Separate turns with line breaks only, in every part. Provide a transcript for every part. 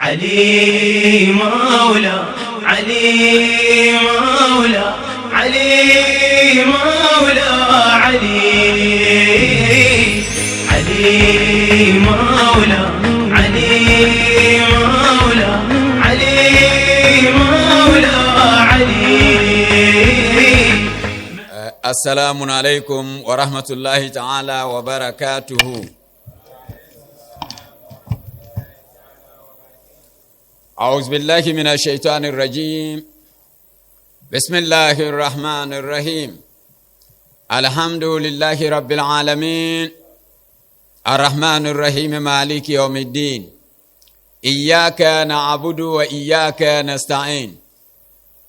علي مولى علي مولى علي مولى علي علي مولى علي مولى علي مولى علي.
السلام عليكم ورحمة الله تعالى وبركاته. أعوذ بالله من الشيطان الرجيم. بسم الله الرحمن الرحيم. الحمد لله رب العالمين الرحمن الرحيم مالك يوم الدين، إياك نعبد وإياك نستعين،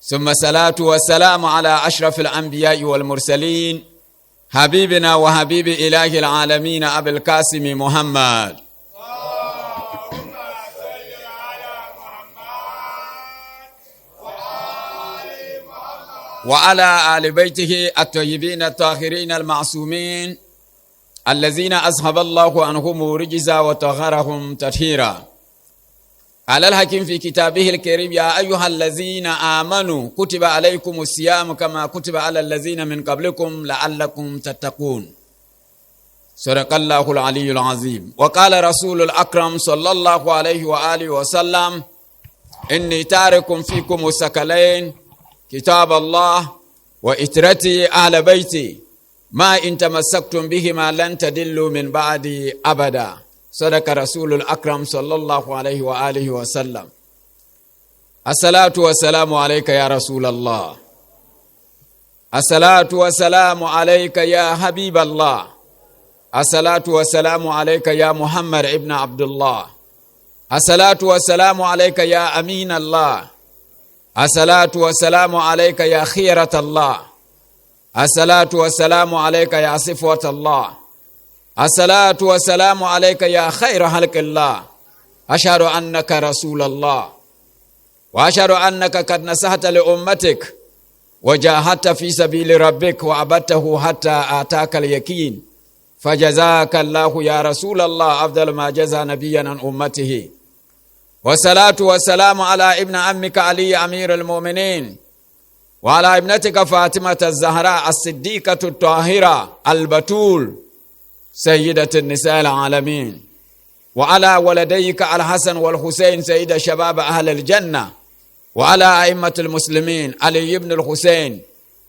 ثم الصلاة والسلام على أشرف الأنبياء والمرسلين حبيبنا وحبيب إله العالمين أبي القاسم محمد.
اللهم صل على محمد وآل محمد
وعلى آل بيته الطيبين الطاهرين المعصومين الذين أذهب الله عنهم رجزا وطهرهم تطهيرا. قال الحكيم في كتابه الكريم: يا أيها الذين آمنوا كتب عليكم الصيام كما كتب على الذين من قبلكم لعلكم تتقون. صدق الله العلي العظيم. وقال رسول الأكرم صلى الله عليه وآله وسلم: إني تارك فيكم الثقلين، كتاب الله وإترتي أهل بيتي، ما إن تمسكتم بهما لن تدلوا من بعدي أبدا. صدق رسول الأكرم صلى الله عليه وآله وسلم. الصلاة والسلام عليك يا رسول الله، الصلاة والسلام عليك يا حبيب الله، الصلاة والسلام عليك يا محمد ابن عبد الله، الصلاة والسلام عليك يا أمين الله، الصلاة والسلام عليك يا خيرة الله، الصلاة والسلام عليك يا صفوة الله، الصلاة والسلام عليك يا خير خلق الله. أشهد أنك رسول الله، وأشهد أنك قد نصحت لأمتك وجاهدت في سبيل ربك وعبدته حتى آتاك اليقين، فجزاك الله يا رسول الله أفضل ما جزى نبيا عن أمته. والصلاة والسلام على ابن عمك علي أمير المؤمنين، وعلى ابنتك فاطمة الزهراء الصديقة الطاهرة البتول سيدة النساء العالمين، وعلى ولديك الحسن والحسين سيد شباب أهل الجنة، وعلى أئمة المسلمين علي بن الحسين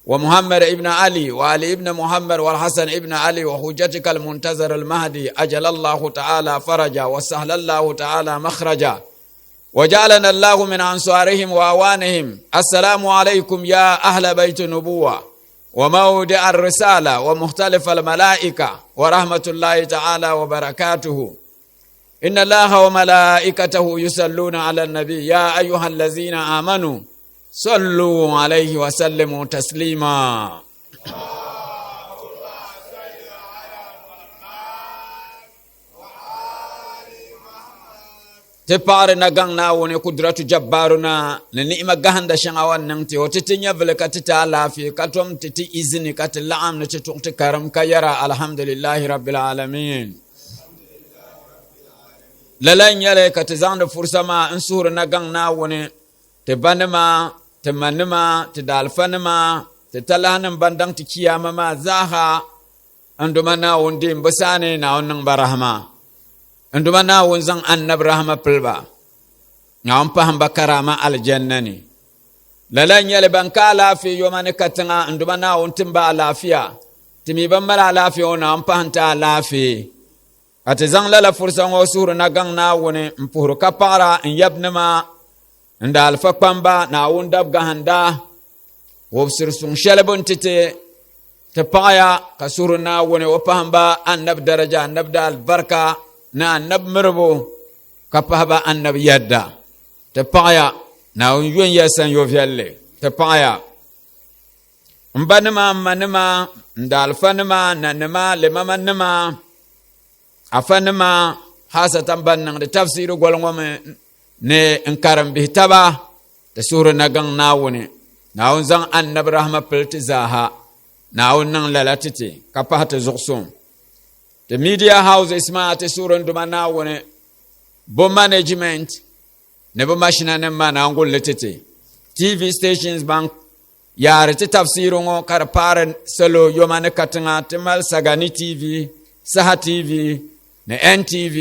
ومحمد ابن علي وعلي ابن محمد والحسن ابن علي وحجتك المنتظر المهدي، أجل الله تعالى فرجا وسهل الله تعالى مخرجا، وجعلنا الله من أنصارهم وأوانهم. السلام عليكم يا أهل بيت النبوة ومودع الرسالة ومختلف الملائكة ورحمة الله تعالى وبركاته. إن الله وملائكته يصلون على النبي يا أيها الذين آمنوا صلوا عليه وسلموا تسليما.
اللهم صل على محمد وآل محمد.
Ti paɣari na gaŋ Naawuni kudratu jabbaru na ni ni'ima gahinda shɛŋa wan niŋ ti o ti ti nyɛvili ka ti ti alaafee ka tom ti ti izini ka ti laɣim ni ti tuɣi ti karim ka yɛra alhamdulillahi rabbil alamin. Lala n nyɛli ka ti zaŋdi fursa maa n suhuri na gaŋ Naawuni ti ba nima, ti ma nima, ti daalifa nima, ti talahi nim ban daŋ ti chiyaama maa zaaha. N duma Naawuni din bi saani Naawuni niŋ ba rahama. N duma Naawuni zaŋ annabi rahama piliba. Naawuni pahim ba karama aljanna ni. Lala n nyɛli ban ka alaafee yoma ni katiŋa. N duma Naawuni tim ba alaafiya. Ti mi ban mali alaafee ŋɔ Naawuni pahim ti alaafee. Ka ti zaŋ lala fursa ŋɔ suhuri na gaŋ Naawuni n puhiri ka paɣira n yabnima n daalifa kpamba Naawuni dab gahinda wubisiri suŋ shɛli bɛ ni ti ti ti paɣaya ka suhuri Naawuni o pahimba annabi daraja, annabi da alibarika ni annabi miribu ka pahiba annabi yadda. Ti paɣaya Naawuni yon ya sanyo viɛlli. Ti paɣaya n ba nima, n ma nima, n daalifa nima, nanima, limama nima, afa nima, haasatan ban niŋdi tafsiri goli ŋɔ mi ni n karim bihi taba. Ti suhuri na gaŋ Naawuni. Naawuni zaŋ annabi rahama pili ti zaaha. Naawuni niŋ lala ti ti ka pahi ti zuɣusuŋ. Ti media houses maa ti suhuri n duma Naawuni bo management. ni bi mashina nim maa naan gulli ti ti. TV stations ban yaari ti tafsiiri ŋɔ ka di paari salo yoma ni katiŋa ti mali Sagani TV, Saha TV ni NTV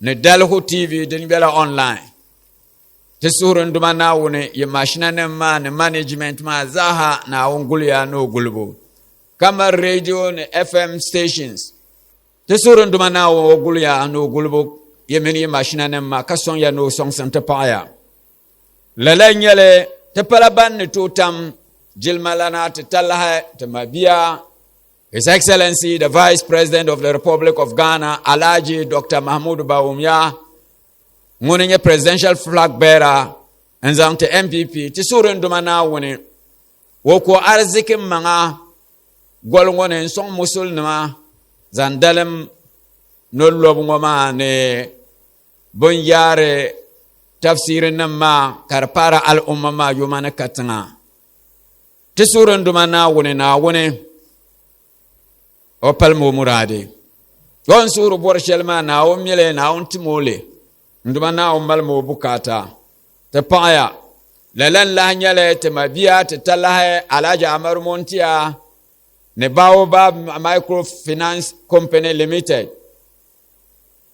ni Dalhu TV din bela online. Ti suhuri n Duuma Naawuni yi mashina nim maa ni management maa zaaha Naawuni guliya ni o gulibu ka mali radio ni FM stations. Ti suhuri n Duuma Naawuni o guliya ni o gulibu yi mini yi mashina nim maa ka sɔŋ ya ni o sɔŋsim ti paɣi ya. Lala n nyɛli ti pala ban ni tooi tam jilima lana ti talahi ti mabia His Excellency the Vice President of the Republic of Ghana Alhaji Dr. Mahmoud Bawumia ŋuni nyɛ presidential flag bearer n zaŋ ti NPP ti suhuri n Duuma Naawuni o ko ariziki maŋa goli ŋɔ ni n sɔŋ musulinima zaŋ dalim no lobu ŋɔ maa ni bin yaari tafsiri nim maa ka di paara al'umma maa yuma ni katiŋa ti suhuri n Duuma Naawuni Naawuni o palimi o muraadi o ni suhuri bɔri shɛli maa Naawuni mili Naawuni tim o li n Duuma Naawuni malimi o bukaata ti paɣaya lala n lahi nyɛli ti mabia ti talahi Alhaji Amaru Montia ni Baobab Microfinance Company Limited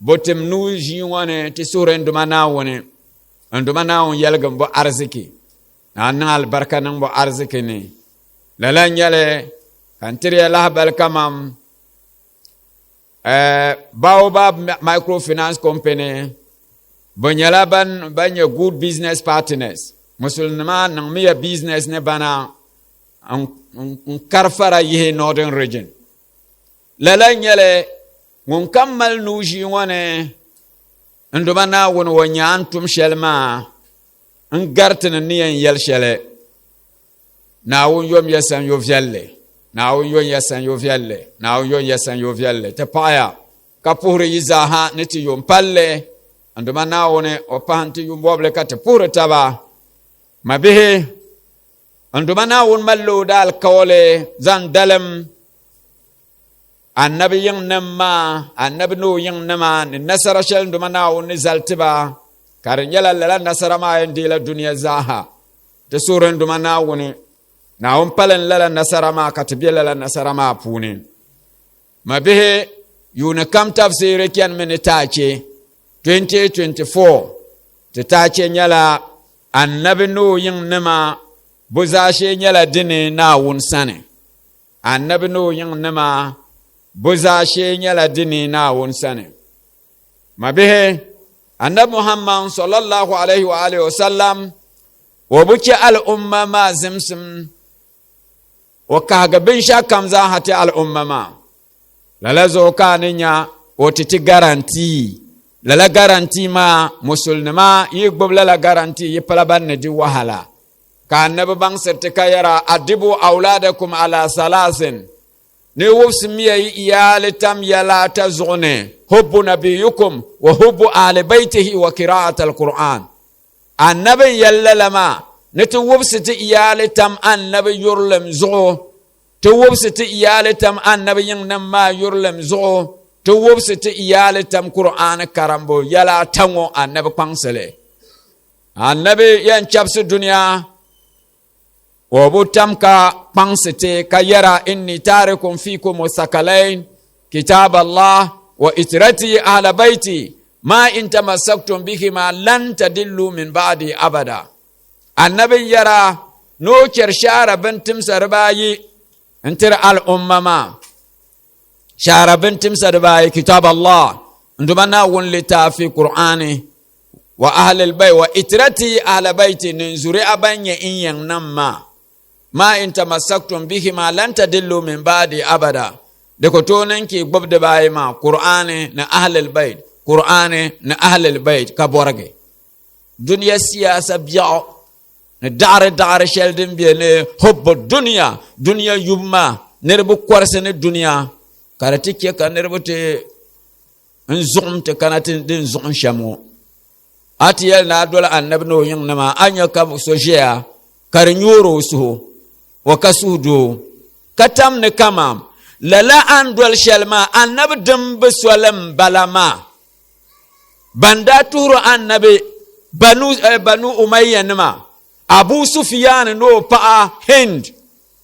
bo tim nuu ʒii ŋɔ ni ti suhuri n Duuma Naawuni n Duuma Naawuni yɛligim bo ariziki ni a niŋ alibarika niŋ bo ariziki ni lala n nyɛli ka n tiriya lahabali kaman eh, Baobab Microfinance Company bɛ nyɛla ban ban nyɛ good business partners musulinima niŋmiya business ni bana n kari fara yihi Northern Region lala n nyɛli ŋun kam mali nuu ʒii ŋɔ ni n Duuma Naawuni o nya a ni tum shɛli maa n gari ti ni ni yɛn yɛli shɛli Naawuni yom ya sanyo viɛlli Naawuni yom ya sanyo viɛlli Naawuni yom ya sanyo viɛlli ti paɣaya ka puhiri yi zaaha ni ti yom palli n Duuma Naawuni o pahi n ti yum bɔbili ka ti puhiri taba mabihi n Duuma Naawuni malila o daalikauli zaŋ dalim Annabi yiŋnim maa, Annabi Nuhu yiŋnima, ni nasara shɛli n Duuma Naawuni ni zali ti ba, ka di nyɛla lala nasara maa yɛn deela dunia zaaha. Ti suhuri n Duuma Naawuni, Naawuni pali n lala nasara maa ka ti be lala nasara maa puuni. Mabihi, yuuni kam tafsiiri chanimi ni taache 2024. Ti taache nyɛla Annabi Nuhu yiŋnima bo zaashee nyɛla dini Naawuni sani. Annabi Nuhu yiŋnima bo zaashee nyɛla dini Naawuni sani. Mabihi, Annabi Muhammad sallallahu alaihi wa alihi wa sallam o bi chɛ al'umma maa zimsim o kahigi binshɛɣu kam zaaha ti al'umma maa. Lala zuɣu ka a ni nya o ti ti garantii. Lala garantii maa musulinima yi gbubi lala garantii yi pala ban ni di wahala. Ka annabi baŋsiri ti ka yɛra, Adibu awladakum ala salasin, ni wubisimiya yi iyaali tam yɛla ata zuɣu ni, hubbu nabiyukum wa hubbu ahli baytihi wa kiraat al-Qur'an. Annabi n yɛli lala maa ni ti wubisi ti iyaali tam annabi yurilim zuɣu, ti wubisi ti iyaali tam annabi yiŋnim maa yurilim zuɣu, ti wubisi ti iyaali tam Qur'an karimbu yɛla ata ŋɔ annabi kpaŋsili. Annabi yɛn chɛbisi dunia o bi tam ka kpaŋsi ti ka yɛra inni tarikum fikum sakalain kitab Allah wa itrati ahla baiti ma in tamassaktum bihima lan tadillu min ba'di abada. Annabi yɛra ni o chɛri shahara bintimsa dibaayi n tiri al'umma maa. Shahara bintimsa dibaayi kitab Allah n duma Naawuni litaafi Qur'ani wa ahlil bay wa itrati ahla bayti ni zuri'a ban nyɛ n yiŋ nim maa ma in tamassaktum bihima lan tadillu min ba'di abada di ku tooi niŋ ka i gbubi dibaayi maa Qur'ani ni ahlil bayt Qur'ani ni ahlil bayt ka bɔrigi duniya siyaasa biɛɣu ni daɣari daɣari shɛli din bɛ ni hubbu duniya duniya yubu maa niriba kɔrisi ni duniya ka di ti chɛ ka niriba ti n zuɣum ti kana ti din zuɣum shɛm ŋɔ a ti yɛli ni a doli annabi ni o yiŋ nima a nya ka so ʒiya ka di nyoori o suhu o ka suhudoo ka tam ni kamam lala a ni doli shɛli maa annabi din bi soli n bala maa ban daa tuhiri annabi. Banu, eh, Banu Umayya nima, Abu Sufyan ni o paɣa Hind,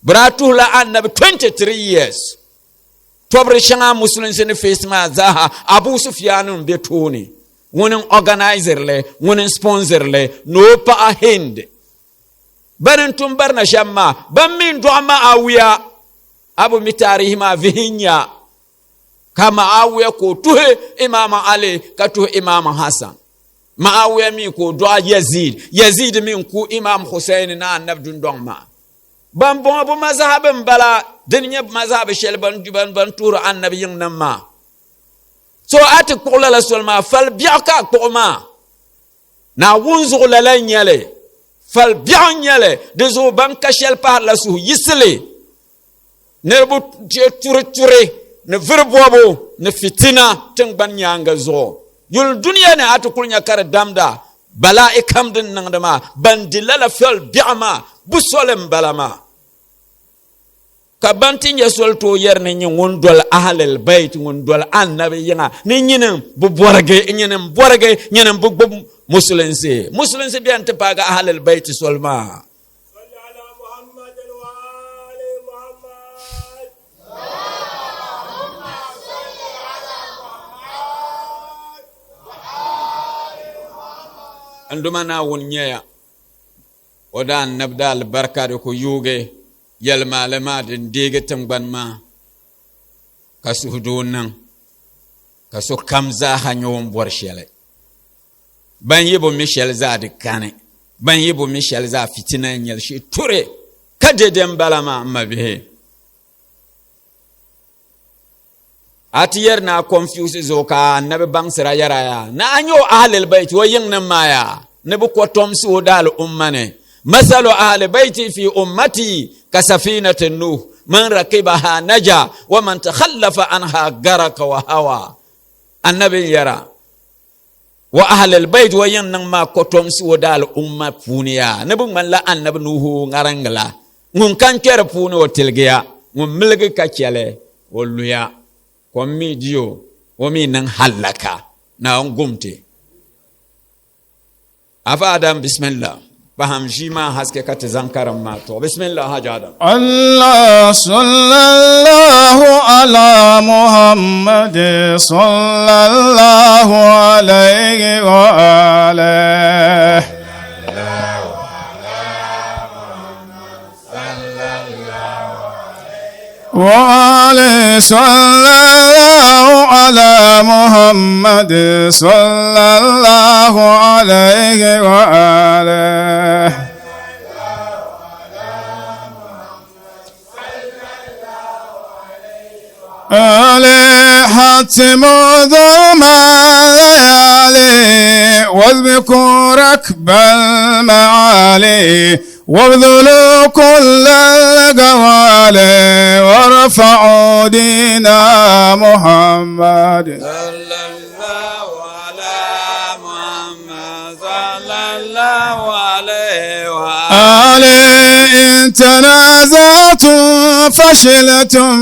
bɛ daa tuhila annabi 23 years. Tɔbiri shɛŋa musulinsi ni face maa zaaha Abu Sufyan n be tooni. Ŋuni n organizer li, ŋuni n sponsor li, ni o paɣa Hind. Bani n tum barina shɛm maa, ban mi n dɔɣi Ma'awiya, a bi mi taarihi maa vihi nya. Ka Ma'awiya ka o tuhi Imam Ali ka tuhi Imam Hassan. Ma'awiya mi ka o dɔɣi Yazid, Yazid mi n ku Imam Hussein ni Annabi dundɔŋ maa. Ban bɔŋɔ bi mazhabi n bala, dini nyɛ mazhabi shɛli ban, ban, ban tuhiri Annabi yiŋnim maa. So a ti kpuɣi lala soli maa, fali biɛɣu ka a kpuɣi maa. Naawuni zuɣu lala n-nyɛ li, fali biɛɣu n-nyɛ li, di zuɣu ban ka shɛli pahirila suhu yisili, niriba turituri ni viri bɔbu ni fitina tiŋgbani nyaaŋa zuɣu. Yuli dunia ni a ti kuli nya ka di damda, balaa'i kam din niŋdi maa, ban di lala fali biɛɣu maa bu soli m-bala maa. Ka ban ti nya soli tooi yɛri ni nyɛ ŋun doli Ahlil Bayt, ŋun doli Annabi yiŋa, ni nyini bi bɔrigi, nyini n bɔrigi, nyini n bi gbubi Musulinsi. Musulinsi bɛni ti paagi Ahlil Bayt soli maa. N Duuma Naawuni nyɛya o daa annabi daa alibarika di ku yuugi yɛlimaali maa din deegi tiŋgbani maa ka suhudoo niŋ ka sokam zaaha nyɛ o ni bɔri shɛli. Ban yi bi mi shɛli zaa di kani, ban yi bi mi shɛli zaa fitina n nyɛli shee turi ka dɛdɛ n bala maa n mabihi. A ti yɛri ni a confuse zuɣu ka annabi baŋsira yɛra ya ni a nyɛ o ahlil bayt o yiŋnim maa ya ni bi kɔtomsi o daali umma ni masalu ahli bayti fi ummati ka safinati nuh man rakibaha naja wa man takhallafa anha garaka wa hawa annabi n yɛra wa ahlil bayt wa yiŋ niŋ maa kɔtomsi o daali umma puuni ya ni bi ŋmanila annabi nuhu ŋariŋgila ŋun kan kpɛri puuni o tiligiya ŋun miligi ka chɛli o luya kom mi di o o mi niŋ hallaka Naawuni gumti afa adam bismillah paham ʒii maa haske ka ti zaŋ karim maa tuɣi bismillah hajj adam
Allah sallallahu ala Muhammad sallallahu alayhi wa alihi وآله صلى الله على محمد صلى الله عليه وآله آله حتم ظلم الليالي واذكر ركب المعالي وابذلوا كل القوالي وارفعوا دين محمد
صلى الله على محمد صلى الله عليه وآله
آله إن تنازعتم فشلتم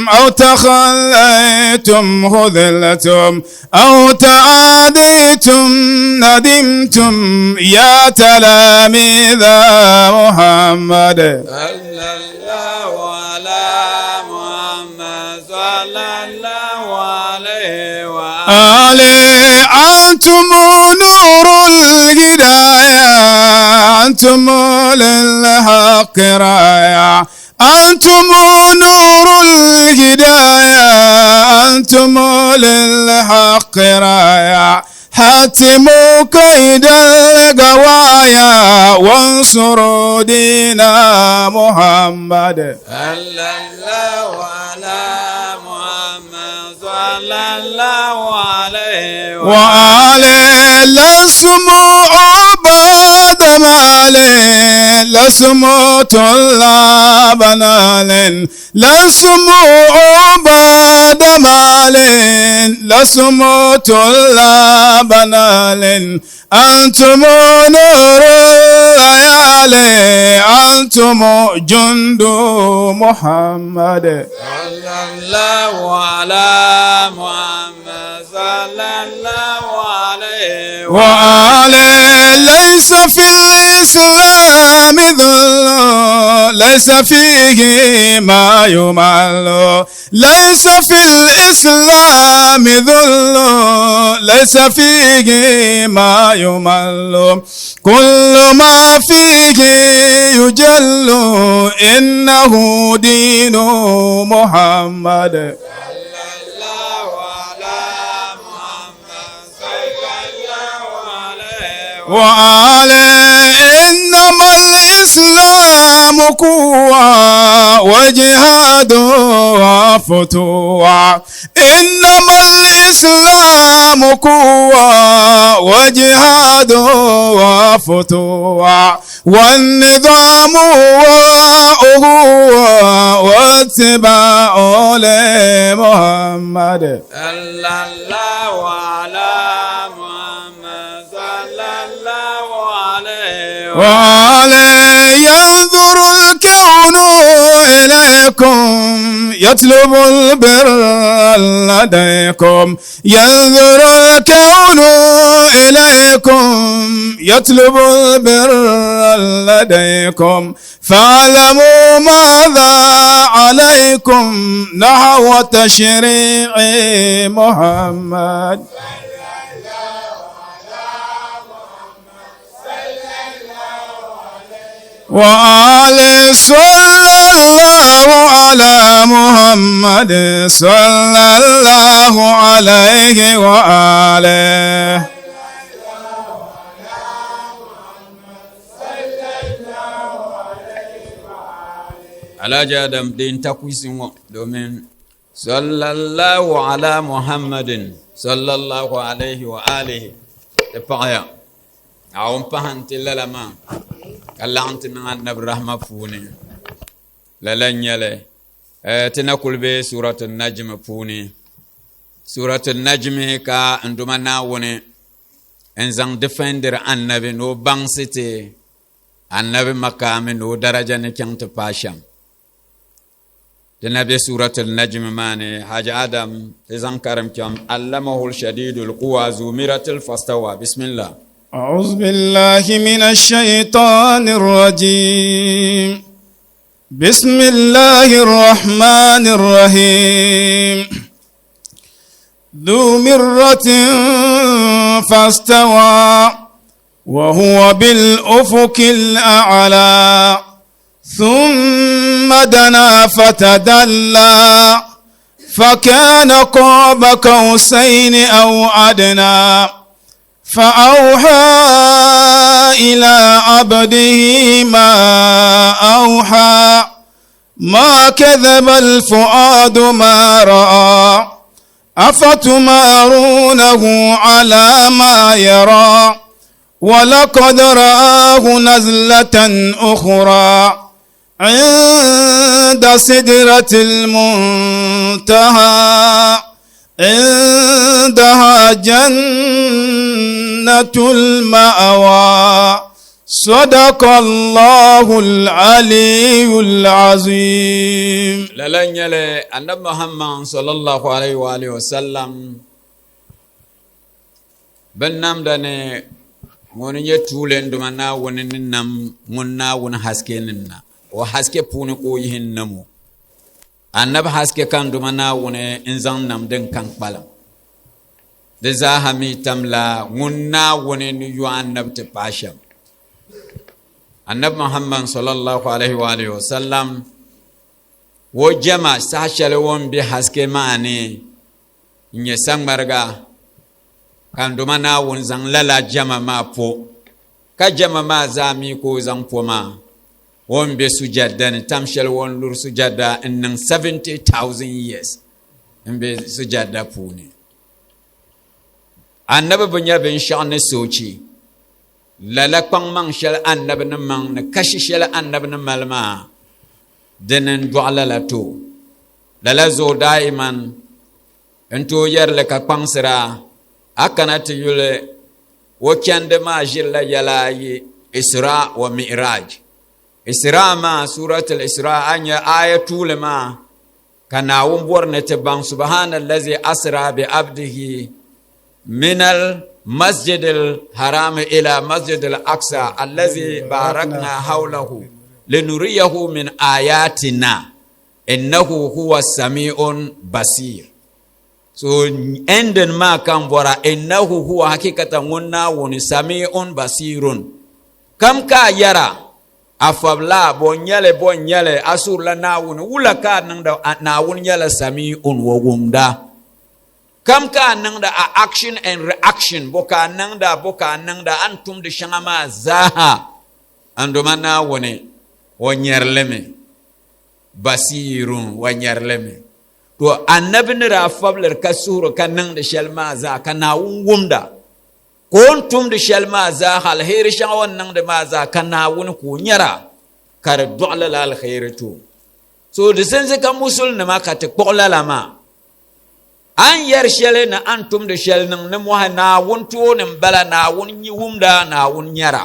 أو تخليتم خذلتم أو تعاديتم ندمتم يا تلاميذ محمد
صلى الله على محمد صلى الله عليه وآله
آله أنتم نور الهداية أنتم للحق راية أنتم نور الهداية أنتم للحق راية حاتموا كيد القوايا وانصروا دين محمد
صلى الله على محمد صلى الله عليه
وآله لسم عباد مال لسم طلاب نال لسم عباد مال لسم طلاب نال أنتم نور الليالي أنتم جند محمد
صلى الله على محمد صلى الله عليه
وآله الإسلام ذل، ليس فيه ما يمل. ليس في الإسلام ذل، ليس فيه ما يمل. كل ما فيه يجل، إنه دين محمد. وآله. إنما الإسلام قوة وجهاد وفتوى. إنما الإسلام قوة وجهاد وفتوى، والنظام وأخوة واتباع لمحمد.
صلى الله على محمد صلى الله عليه
وعليه. ينظر الكون إليكم، يطلب البر لديكم. ينظر الكون إليكم، يطلب البر لديكم، فاعلموا ماذا عليكم نحو تشريع محمد. وآله. صلى الله على محمد، صلى الله عليه وآله.
Alhaji Adam din takwisi ŋɔ domin sallallahu ala Muhammadin sallallahu alaihi wa alihi ti paɣaya. Naawuni pahi n-ti lala maa ka laɣim ti niŋ annabi rahma puuni. Lala n-nyɛ li. Ti na kuli be Suratu Najmi puuni. Suratu Najmi ka n Duuma Naawuni n zaŋ difɛndiri annabi ni o baŋsi ti annabi makaami ni o daraja ni chaŋ ti paai shɛm. Ti na be Suratul Najm maa ni, Haji Adam ti zaŋ karim kpɛm Allamahul Shadidul Quwa Zumiratil Fastawa. Bismillah.
أعوذ بالله من الشيطان الرجيم. بسم الله الرحمن الرحيم. ذو مرة فاستوى، وهو بالأفق الأعلى، ثم دنا فتدلى، فكان قاب قوسين أو أدنى، فأوحى إلى عبده ما أوحى. ما كذب الفؤاد ما رأى، أفتمارونه على ما يرى؟ ولقد رآه نزلة أخرى عند سدرة المنتهى، عندها جنة المأوى. صدق الله العلي العظيم.
Lala n-nyɛ li, Annabi Muhammad sallallahu alayhi wa alihi wa sallam binnamda ni ŋuni nyɛ tuuli n Duuma Naawuni ni nam ŋun Naawuni haske ni na, o haske puuni ka o yihi n nam o. Annabi haske ka n Duuma Naawuni n zaŋ nam din kan kpalim. Di zaaha mi tamla ŋun Naawuni ni yo annabi ti paai shɛm. Annabi Muhammad sallallahu alaihi wa alihi wa sallam o jɛma saha shɛli o ni be haske maa ni n-nyɛ saŋmariga, ka n Duuma Naawuni zaŋ lala jɛma maa po, ka jɛma maa zaa mi ka o zaŋ po maa o ni be sujadda ni tam shɛli o ni luri sujadda n-niŋ 70,000 years n be sujadda puuni. Annabi bi nya binshɛɣu ni soochi. Lala kpaŋmaŋ shɛli Annabi ni maŋ ni kashi shɛli Annabi ni mali maa, dini n-dɔɣi lala to. Lala zuɣu daiman n tooi yɛri li ka kpaŋsira, a kana ti yuli o chandi maa ʒirila yɛla ayi, Isra wa Mi'raj. Isra maa, Suratul Isra, a nya aaya tuuli maa ka Naawuni bɔri ni ti baŋ, Subhanallazi asra bi abdihi minal Masjid al-Haram ila Masjid al-Aqsa allazi barakna hawlahu linuriyahu min ayatina innahu huwa sami'un basir. So ending maa ka n bɔra innahu huwa hakikatan ŋun Naawuni sami'un basirun. Kam ka a yɛra a fabila bɔ n-nyɛli bɔ n-nyɛli a suhurila Naawuni wula ka a niŋda Naawuni nyɛla sami'un o wumda. Kam ka a niŋda a action and reaction bɔ ka a niŋda bɔ ka a niŋda a ni tumdi shɛŋa maa zaaha n doma Naawuni o nyɛri li mi basirun o nyɛri li mi. To anabi ni daa fabiliri ka suhuri ka niŋdi shɛli maa zaa ka Naawuni wumda ka o ni tumdi shɛli maa zaa alheri shɛŋa o ni niŋdi maa zaa ka Naawuni ka o nyɛra ka di dɔɣi lala alheri to. So di sinsi ka musulinima ka ti kpuɣi lala maa. A ni yɛri shɛli ni a ni tumdi shɛli niŋ nimɔhi Naawuni tooni m-bala Naawuni wumda Naawuni nyɛra.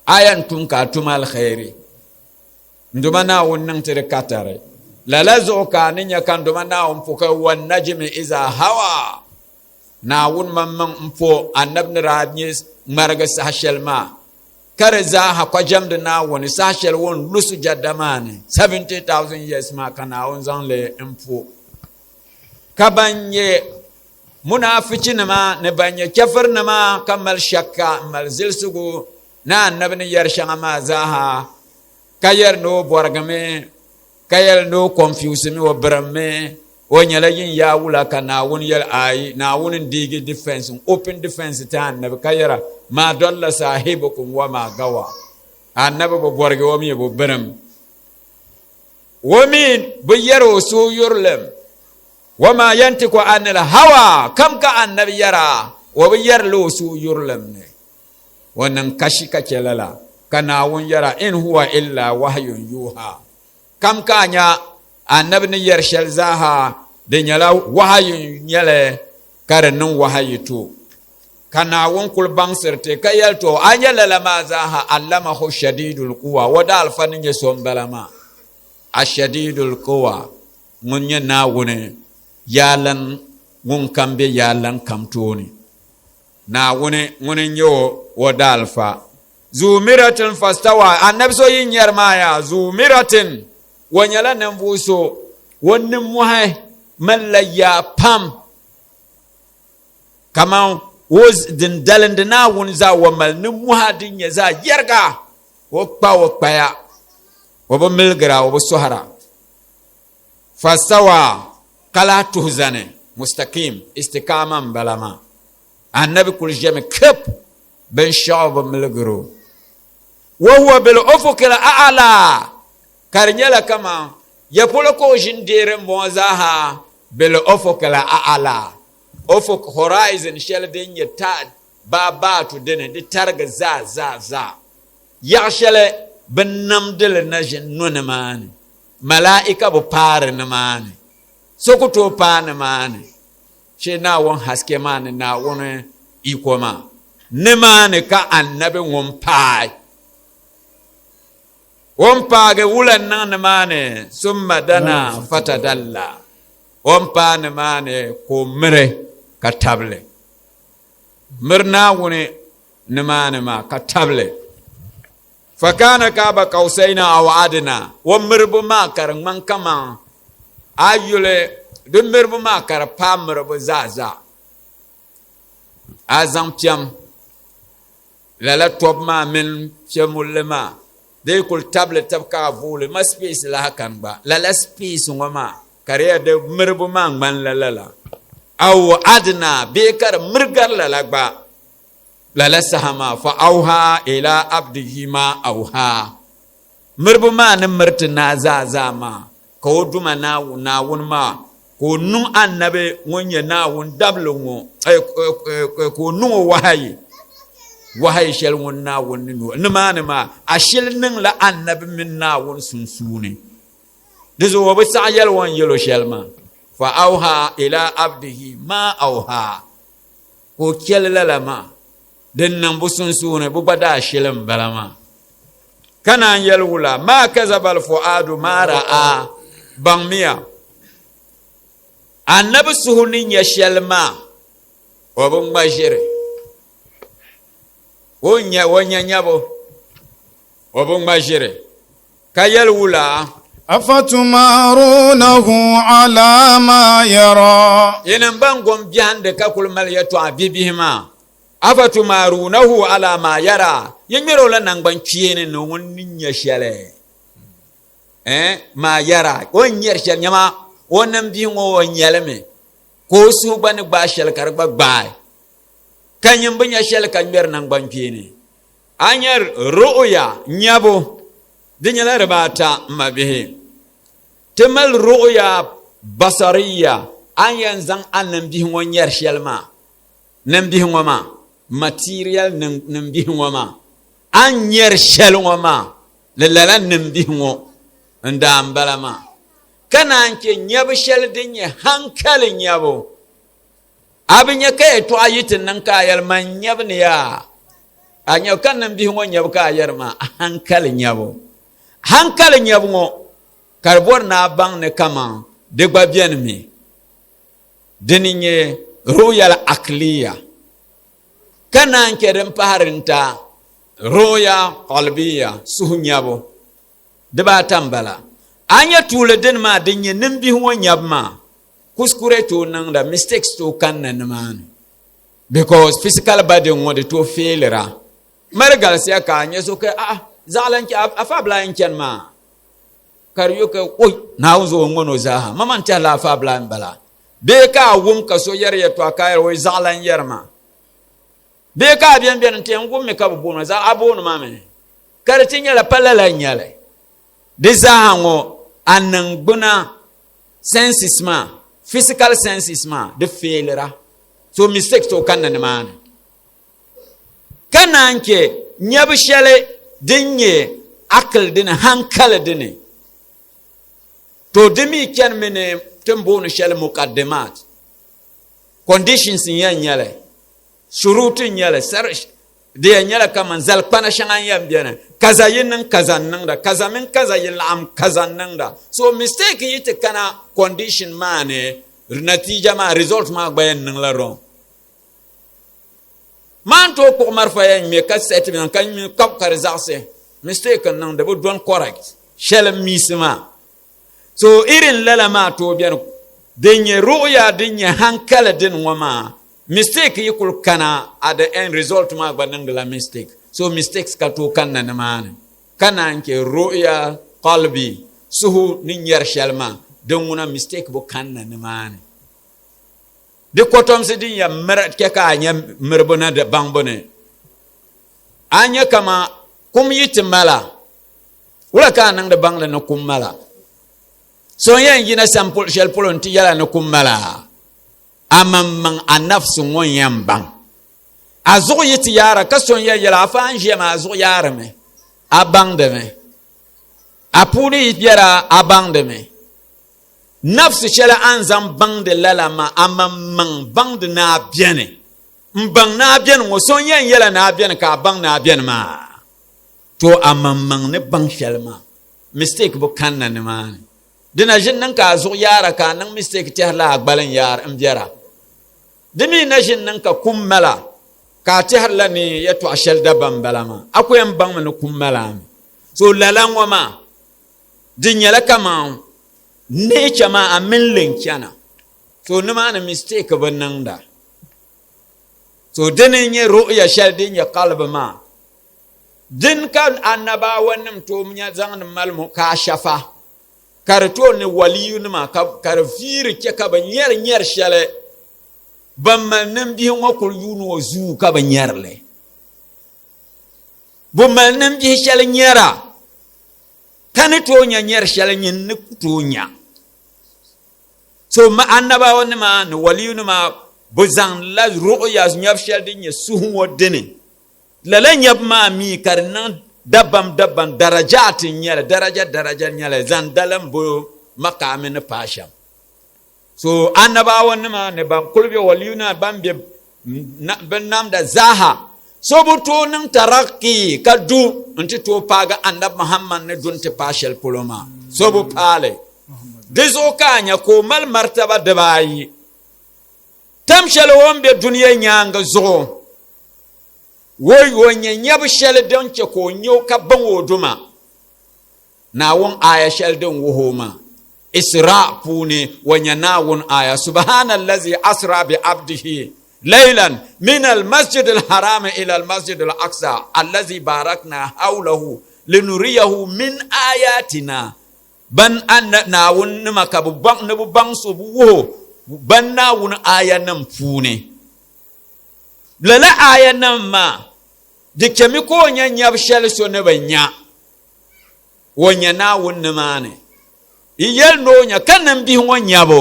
A yɛn tum ka a tum alheri. N Duuma Naawuni niŋ ti di katari. Lala zuɣu ka a ni nya ka n Duuma Naawuni po ka wannajimi iza hawa. Naawuni maŋmaŋ m-po anabi ni daa nyɛ ŋmarigi saha shɛli maa, ka di zaaha kɔjɛmdi Naawuni saha shɛli o ni lu sujada maa ni 70,000 years maa ka Naawuni zaŋ li m-po. Ka ban nyɛ munaafichinima ni ban nyɛ chɛfirinima ka mali shakka m-mali zilisigu ni anabi ni yɛri shɛŋa maa zaaha ka yɛri ni o bɔrigimi ka yɛli ni o confuse mi o birimmi o nyɛla yin yaa wula ka Naawuni yɛli ayi Naawuni n deegi defense n open defense ti anabi ka yɛra ma dalla sahibukum wa ma gawa anabi bi bɔrigi o mi bi birim o mi bi yɛri o suhuyurilim wa ma yantiku anil hawa kam ka anabi yɛra o bi yɛrila o suhuyurilim ni O niŋ kashi ka chɛ lala, ka Naawuni yɛra, In huwa illa wahyun yuha. Kam ka a nya Annabi ni yɛri shɛli zaaha, di nyɛla wahayu n-nyɛli ka di niŋ wahayi ti o. Ka Naawuni kuli baŋsiri ti ka yɛli ti o, A nya lala maa zaaha, Allamahu shadidul quwa, o daalifa ni nyɛ so m-bala maa. Ashadidul quwa, ŋun nyɛ Naawuni yaalan ŋun kam be yaalan kam tooni. Naawuni ŋuni n-nyɛ o, o daalifa. Zu miratin fastawa, Annabi so yi nyɛri maa yaa, zu miratin, o nyɛla ninvuɣu so o nimmohi malila yaa pam, kaman o din dalindi Naawuni zaa, o mali nimmohi din nyɛ zaa yɛriga, o kpa o kpaya, o bi miligira, o bi sɔhira. Fastawa, ka lahi tuhi zani, mustaqim, istikaama m-bala maa. Annabi kuli ʒɛmi kip binshɛɣu bi miligir o. Wa huwa bil ufuqil a'la, ka di nyɛla kaman ya polo ka o ʒini deeri m-bɔŋɔ zaaha bil ufuqil a'la, ufuq horizon shɛli din nyɛ baabaatu dini di tarigi zaa zaa zaa yaɣ shɛli bɛ ni namdi li na ʒini nɔ nimaani. Malaika bi paari nimaani, so ku tooi paai nimaani shee Naawuni haske maa ni Naawuni iko maa. Nimaani ka Annabi ŋun paai o ni paagi wula n-niŋ nimaani, summa dana fatadalla, o ni paai nimaani ka o miri ka tabili miri Naawuni nimaani maa ka tabili. Fakana kaaba kawsayna aw adna, o miribu maa ka di ŋmani kaman a yuli di miribu maa ka di paai miribu zaa zaa. A zaŋ piɛm lala tɔbu maa mini piɛmulli maa di yi kuli tabili tab ka a vooli ma space lahi kani gba lala space ŋɔ maa ka di yɛli di miribu maa ŋmanila lala aw adna bee ka di miri gari lala gba. Lala saha maa, fa awha ila abdihi ma awha, miribu maa ni miri ti naa zaa zaa maa, ka o Duuma Naawuni maa, ka o niŋ Annabi ŋun nyɛ Naawuni dabili ŋɔ, ka o niŋ o wahayi, wahayi shɛli ŋun Naawuni ni niŋ o nimaani maa, ashili niŋla Annabi mini Naawuni sunsuuni. Di zuɣu o bi saɣi yɛli o ni yɛl o shɛli maa, fa awha ila abdihi ma awha. Ka o chɛli lala maa din niŋ bɛ sunsuuni, bɛ gba daa shili m-bala maa. Ka naan yɛli wula, Maa kazaba al-fu'aadu maa ra'a, baŋmiya, Annabi suhu ni nya shɛli maa, o bi ŋma ʒiri. O nya o nya nyabu, o bi ŋma ʒiri, ka yɛli wula?
Afatumarunahu ala ma yara.
Yinim ban gom biɛhindi ka kuli mali yɛtɔɣa bibihi maa, afatumarunahu ala ma yara, yi ŋmɛri o la naŋgban kpeeni ni ŋun ni nya shɛli. Eh, ma yara, o ni nyɛri shɛli, nyama o nimbihi ŋɔ o nyɛli mi, ka o suhu gba ni gbaai shɛli ka di gba gbaai. Ka nyin bi nya shɛli ka ŋmɛri naŋgbankpeeni. A nya ru'ya nyabu, di nyɛla dibaata m mabihi. Ti mali ru'ya basariya, a ni yɛn zaŋ a nimbihi ŋɔ nyɛri shɛli maa, nimbihi ŋɔ maa, material nimbihi ŋɔ maa, a ni nyɛri shɛli ŋɔ maa, ni lala nimbihi ŋɔ n daa m bala maa. Ka naan chɛ nyabu shɛli din nyɛ hankali nyabu. A bi nya ka yɛtɔɣa yi ti niŋ ka a yɛli, Man nyabu ni yaa. A nya ka nimbihi ŋɔ nyabu ka a yɛri maa, hankali nyabu. Hankali nyabu ŋɔ, ka di bɔri ni a baŋ ni kaman di gba beni mi. Dini n-nyɛ ru'yal akliya. Ka naan chɛ din pahiri n-ta ru'ya qalbiya, suhu nyabu. Dibaata m-bala. A nya tuuli dini maa din nyɛ nimbihi ŋɔ nyabu maa, kuskure tooi niŋda, mistakes tooi kanna nimaani because physical body ŋɔ di tooi failira. Mali galisiya ka a nya so ka a zaɣila n afa abila n chani maa ka di yo ka oi Naawuni zuɣu ŋɔ no zaaha mama n tɛhila afa abila n bala bee ka a wum ka so yɛri yɛtɔɣa ka a yɛri oi zaɣila n yɛri maa bee ka a bɛn bɛni n ti yɛn wummi ka bi booni zaɣ a booni maa mi ka di ti nyɛla pa lala n nyɛli di zaaha ŋɔ a niŋgbuna senses maa physical senses maa di failira so mistake to kanna nimaani ka naan chɛ nyabu shɛli din nyɛ akili dini hankali dini to di mi chanimi ni ti ni booni shɛli mukadimat conditions n yɛn nyɛli shuruti n nyɛli di yɛn nyɛla kaman zalikpana shɛŋa n yɛn bɛni kaza yi niŋ kaza n niŋda kaza mini kaza yi laɣim kaza n niŋda so mistake yi ti kana condition maa ni natija maa result maa gba yɛn niŋla wrong maa n tooi kpuɣi marifa yɛn ŋmɛ ka set mi ka ŋmɛ kab ka di zaɣisi mistake n niŋ di bi dɔn correct shɛli n miisi maa so irin lala maa tooi bɛni din nyɛ ruɣuya din nyɛ hankali din ŋɔ maa mistake yi kuli kana at the end result maa gba niŋdila mistake so mistakes ka tooi kanna nimaani ka naan chɛ ru'ya qalbi suhu ni nyɛri shɛli maa din ŋuna mistake bi kanna nimaani di kotomsi din yɛn miri chɛ ka a nyɛ miribu na di baŋbu ni a nyɛ kama kum yi ti mala wula ka a niŋdi baŋdi ni kum mala so n yɛn yina shɛli polo n ti yɛla ni kum mala A maŋmaŋ a nafsi ŋɔ n-yɛn baŋ. A zuɣu yi ti yaara ka so n-yɛn yɛli a fa n ʒiya maa a zuɣu yaarimi, a baŋdimi. A puuni yi biɛra a baŋdimi. Nafsi shɛli a ni zaŋ baŋdi lala maa, a maŋmaŋ baŋdi ni a beni. N baŋ ni a beni ŋɔ, so n-yɛn yɛla ni a beni ka a baŋ ni a beni maa. To a maŋmaŋ ni baŋ shɛli maa, mistake bi kanna nimaani. Di na ʒini niŋ ka a zuɣu yaara ka a niŋ mistake tɛhirila a gbali n yaari n biɛra. Di mi na ʒini niŋ ka kum mala ka a tɛhirila ni yɛtɔɣa shɛli dabam bala maa. A ku yɛn baŋmi ni kum mala a mi. So lala ŋɔ maa di nyɛla kaman nature maa a mini li n chana. So nimaani mistake bi niŋda. So dini n nyɛ ru'ya shɛli din nyɛ qalbi maa. Din ka anabaawanim tooi nya zaŋdi mali mukaashafa, ka di tooi ni waliyunima ka di viiri chɛ ka bɛ nyɛri nyɛri shɛli ban mali nimbihi ŋɔ kuli yuuni o zuu ka bɛ nyɛri li. Bɛ mali nimbihi shɛli nyɛra ka ni tooi nya nyɛri shɛli nyin ni ku tooi nya. So anabaawanima ni waliyunima bɛ zaŋdila ruɣuya nyabu shɛli din nyɛ suhu ŋɔ dini. Lala nyabu maa mi ka di niŋ dabam dabam darajaati n-nyɛli, daraja daraja n-nyɛli zaŋ dalim bo makaami ni paai shɛm. So anabaawa nima ni ban kuli be waliyuna ban be bin namda zaaha so bi tooi niŋ taraki ka du nti tooi paagi Annabi Muhammad ni du nti paai shɛli polo maa, so bi paali. Di zuɣu ka a nya ka o mali martaba dibaayi. Tam shɛli o ni be dunia nyaaŋa zuɣu. O nyɛ nyabu shɛli din chɛ ka o nya o ka baŋ o duma. Naawuni aaya shɛli din wuhi o maa Isra puuni, o nya Naawuni aaya, Subhana allazi asra bi abdihi laylan min almasjid alharami ila almasjid alaqsa allazi barakna hawlahu linuriyahu min ayatina. Ban anna Naawuni nima ka bi baŋ ni bi baŋ so bi wuhi o ban Naawuni aayanim puuni. Lala aayanim maa di chɛmi ka o nya nyabu shɛli so ni bi nya. O nya Naawuni nimaani. Yi yɛli ni o nya ka nimbihi ŋɔ nyabu.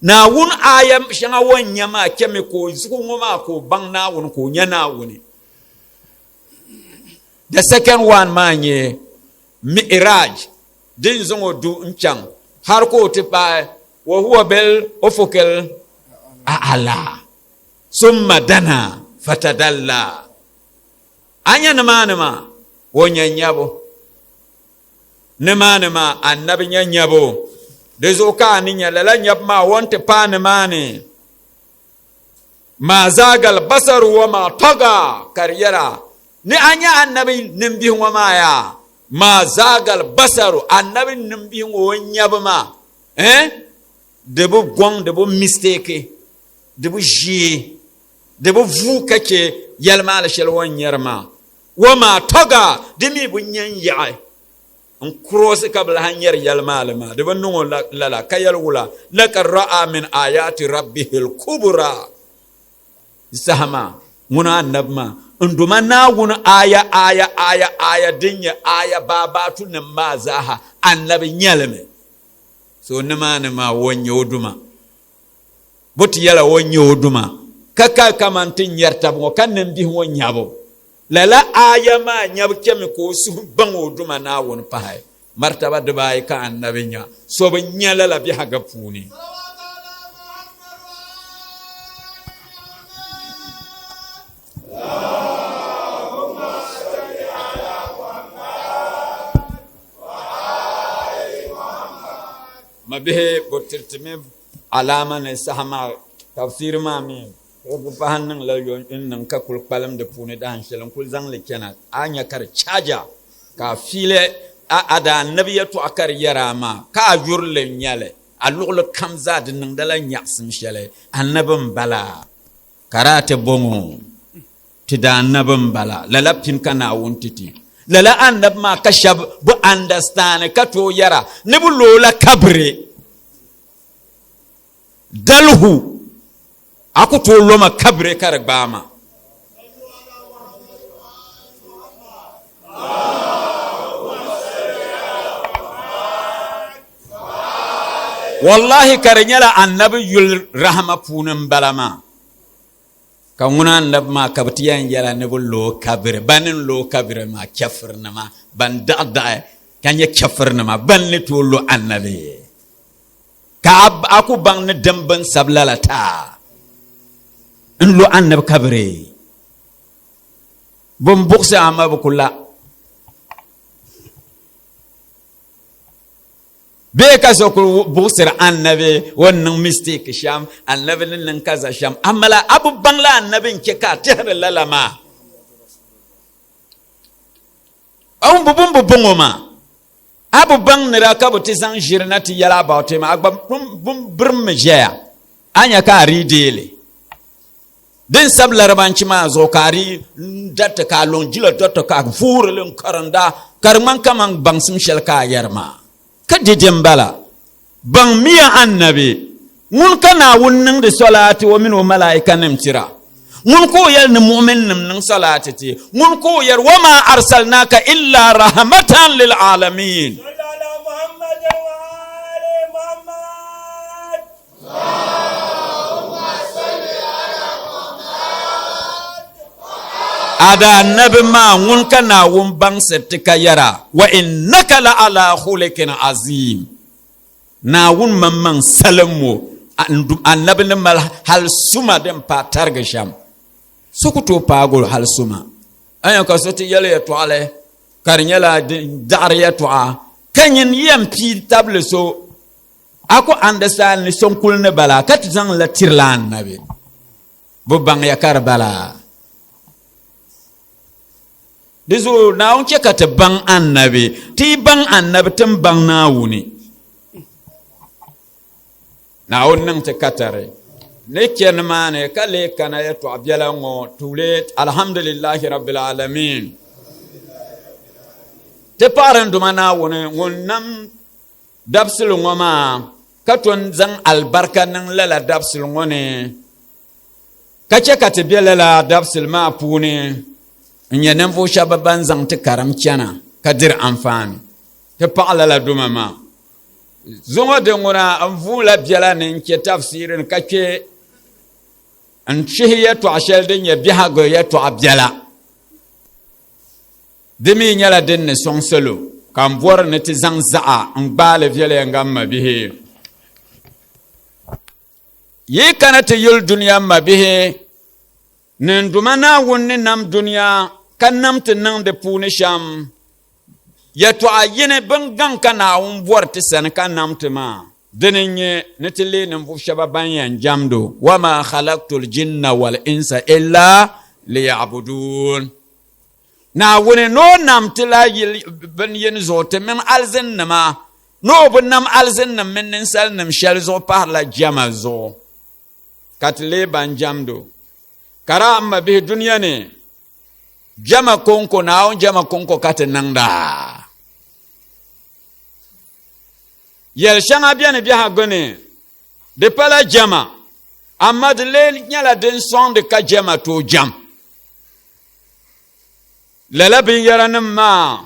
Naawuni aaya shɛŋa o ni nya maa chɛmi ka o zuɣu ŋɔ maa ka o baŋ Naawuni ka o nya Naawuni. The second one maa nyɛ Mi'raj din zaŋ o du n-chaŋ hal ka o ti paai wa huwa bil ufukil a'la summa dana fatadalla. A nya nimaani maa o nya nyabu, nimaani maa annabi nya nyabu, di zuɣu ka a ni nya lala nyabu maa o ni ti paai nimaani. Ma zaagal basaru wa ma taga, ka di yɛra ni a nya annabi nimbihi ŋɔ maa yaa, ma zaagal basaru, annabi nimbihi ŋɔ o nyabu maa, eh? Di bi gɔŋ, di bi mistake, di bi ʒee, di bi vuu ka chɛ yɛlimaali shɛli o ni nyɛri maa. Wa ma taga, di mi bi nya n-yaɣi. N kuroosi ka bi lahi nyɛri yɛlimaali maa, di bi niŋ o lala, ka yɛli wula, Lakad ra'a min ayati rabbihil kubra. Di saha maa, ŋuna Annabi maa, n duma Naawuni aya, aya, aya, aya din nyɛ aya baabaatu nim maa zaaha, Annabi nyɛli mi. So nimaani maa, o n-nyɛ o duma. Bo ti yɛla o nyɛ o duma, ka ka kaman ti nyɛri tab ŋɔ, ka nimbihi ŋɔ nyabu. Lala aaya maa nyabu chɛmi ka o suhu baŋ o duma Naawuni pahi. Martaba dibaayi ka Annabi nya. So bi nya lala biɛhigu puuni. Mabihi bɛ tiritimi alaama ni saha maa tafsiri maa mi o bi pahi niŋla n niŋ ka kuli kpalim di puuni dahin shɛli n kuli zaŋ li chana a nya ka di chaja ka a fiili a daannabi yɛtɔɣa ka di yɛra a maa ka a yuri li nyɛli a luɣuli kam zaa di niŋdila nyaɣisim shɛli annabi n bala ka daa ti bɔŋɔ ti daannabi n bala lala pini ka Naawuni ti ti lala annabi maa ka shɛba bi understand ka tooi yɛra ni bi loola kabiri Dalhu a ku tooi loma kabiri ka di gbaai ma. Wallahi ka di nyɛla annabi yuli rahama puuni n bala maa. Ka ŋuna annabi maa ka bi ti yɛn yɛla ni bi lo kabiri bani n lo kabiri maa chɛfurinima ban daɣi daɣi ka nyɛ chɛfurinima ban ni tooi lo annabi. Ka a ku baŋ ni dim bin sabi lala taa n lo annabi kabiri bin buɣisi ama bi ku la bee ka so kuli buɣisiri annabi o ni niŋ mistake shɛm annabi ni niŋ kaza shɛm amala a bi baŋ la annabi n chɛ ka a tɛhiri lala maa a bi bun bi bɔŋɔ maa A bi baŋ ni daa ka bɛ ti zaŋ ʒiri na ti yɛli about him, a gba pun birimmi ʒɛya, a nya ka a rii deei li. Din sabi larabanchi maa zuɣu ka a rii dariti ka a lɔŋ jila dɔriti ka a vuuri li n-karinda ka di ŋmani kaman baŋsim shɛli ka a yɛri maa. Ka di di m-bala. Baŋmiya Annabi, ŋun ka Naawuni niŋdi sɔlaati o mini o malaaikanim tira. Ŋun ka o yɛli ni mu'minnim niŋ sɔlaati ti. Ŋun ka o yɛli, Wama arsalnaka illa rahmatan lil aalamiin. A daa Annabi maa, ŋun ka Naawuni baŋsiri ti ka yɛra, Wa innaka la ala khulikin aziim. Naawuni maŋmaŋ salim o Annabi ni mali hal suma din paai tarigi shɛm. So ku tooi paagi o hal suma. A nya ka so ti yɛli yɛtɔɣali ka di nyɛla daɣiri yɛtɔɣa, ka nyin yɛn pii tabili so a ku understand ni so n-kuli ni bala ka ti zaŋ la tirila Annabi. Bɛ baŋya ka di bala. Di zuɣu Naawuni chɛ ka ti baŋ Annabi, ti yi baŋ Annabi ti ni baŋ Naawuni. Naawuni niŋ ti katari ni chɛ nimaani ka lee kana yɛtɔɣ biɛla ŋɔ tuuli alhamdulillahi rabbil alamin. Ti paɣiri n Duuma Naawuni ŋun nam dabisili ŋɔ maa ka ton zaŋ alibarika niŋ lala dabisili ŋɔ ni ka chɛ ka ti be lala dabisili maa puuni n-nyɛ ninvuɣ shɛba ban zaŋ ti karim chana ka diri anfaani. Ti paɣi lala Duuma maa. Zuŋɔ din ŋuna n vuula biɛla ni n chɛ tafsiiri ni ka chɛ n chihi yɛtɔɣ shɛli din nyɛ biɛhigu yɛtɔɣ biɛla. Di mi nyɛla din ni sɔŋ salo ka n bɔri ni ti zaŋ zaɣa n gbaai li viɛlɛŋga m mabihi. Yi kana ti yuli dunia m mabihi ni n Duuma Naawuni ni nam dunia ka nam ti niŋ di puuni shɛm, yɛtɔɣa yini bin gaŋ ka Naawuni bɔri ti sani ka nam ti maa, dini n-nyɛ ni ti leei ninvuɣ shɛba ban yɛn jɛmd o, Wama khalaktul jinna wal insa illa liya'budun. Naawuni ni o nam ti la bin yini zuɣu ti mini alizinnima, ni o bi nam alizinnim mini ninsalinim shɛli zuɣu pahirila jɛma zuɣu, ka ti leei ban jɛmd o. Ka daa m mabihi dunia ni jɛma kɔŋko, Naawuni jɛma kɔŋko ka ti niŋda. Yɛl shɛŋa beni biɛhigu ni di pala jɛma, amaa di lee nyɛla din sɔŋdi ka jɛma tooi jɛm. Lala binyɛranim maa,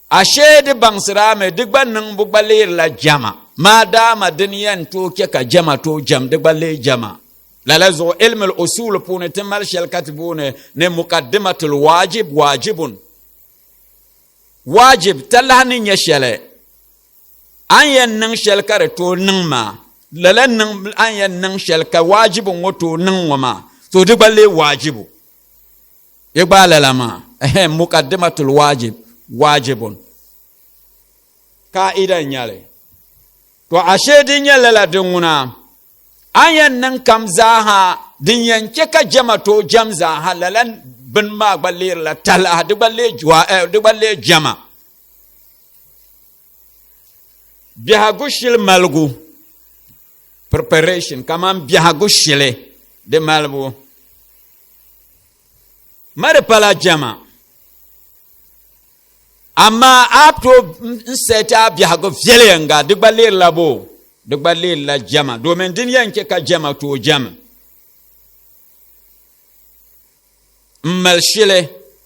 ashee di baŋsirami di gba niŋbu gba leerila jɛma, maadaama din yɛn tooi chɛ ka jɛma tooi jɛm di gba leei jɛma. Lala zuɣu ilmul usul puuni ti mali shɛli ka ti booni ni muqaddimatul waajib waajibun. Waajib talahi ni nyɛ shɛli a ni yɛn niŋ shɛli ka di tooi niŋ maa, lala niŋ a ni yɛn niŋ shɛli ka waajibu ŋɔ tooi niŋ ŋɔ maa, to di gba leei waajibu. Yi gbaai lala maa, ɛhɛn, muqaddimatul waajib waajibun kaida n-nyɛli. To ashee di nyɛ lala din ŋuna, a ni yɛn niŋ kam zaaha din yɛn chɛ ka jɛma tooi jɛm zaaha, lala bini maa gba leerila talahi, di gba leei jɛma. Biɛhigu shili maligu preparation kamani biɛhigu shili di malibu ma di pala jɛma amaa a tooi n sɛti a biɛhigu viɛlɛŋga di gba leerila bo di gba leerila jɛma domin din yɛn chɛ ka jɛma tooi jɛmi n mali shili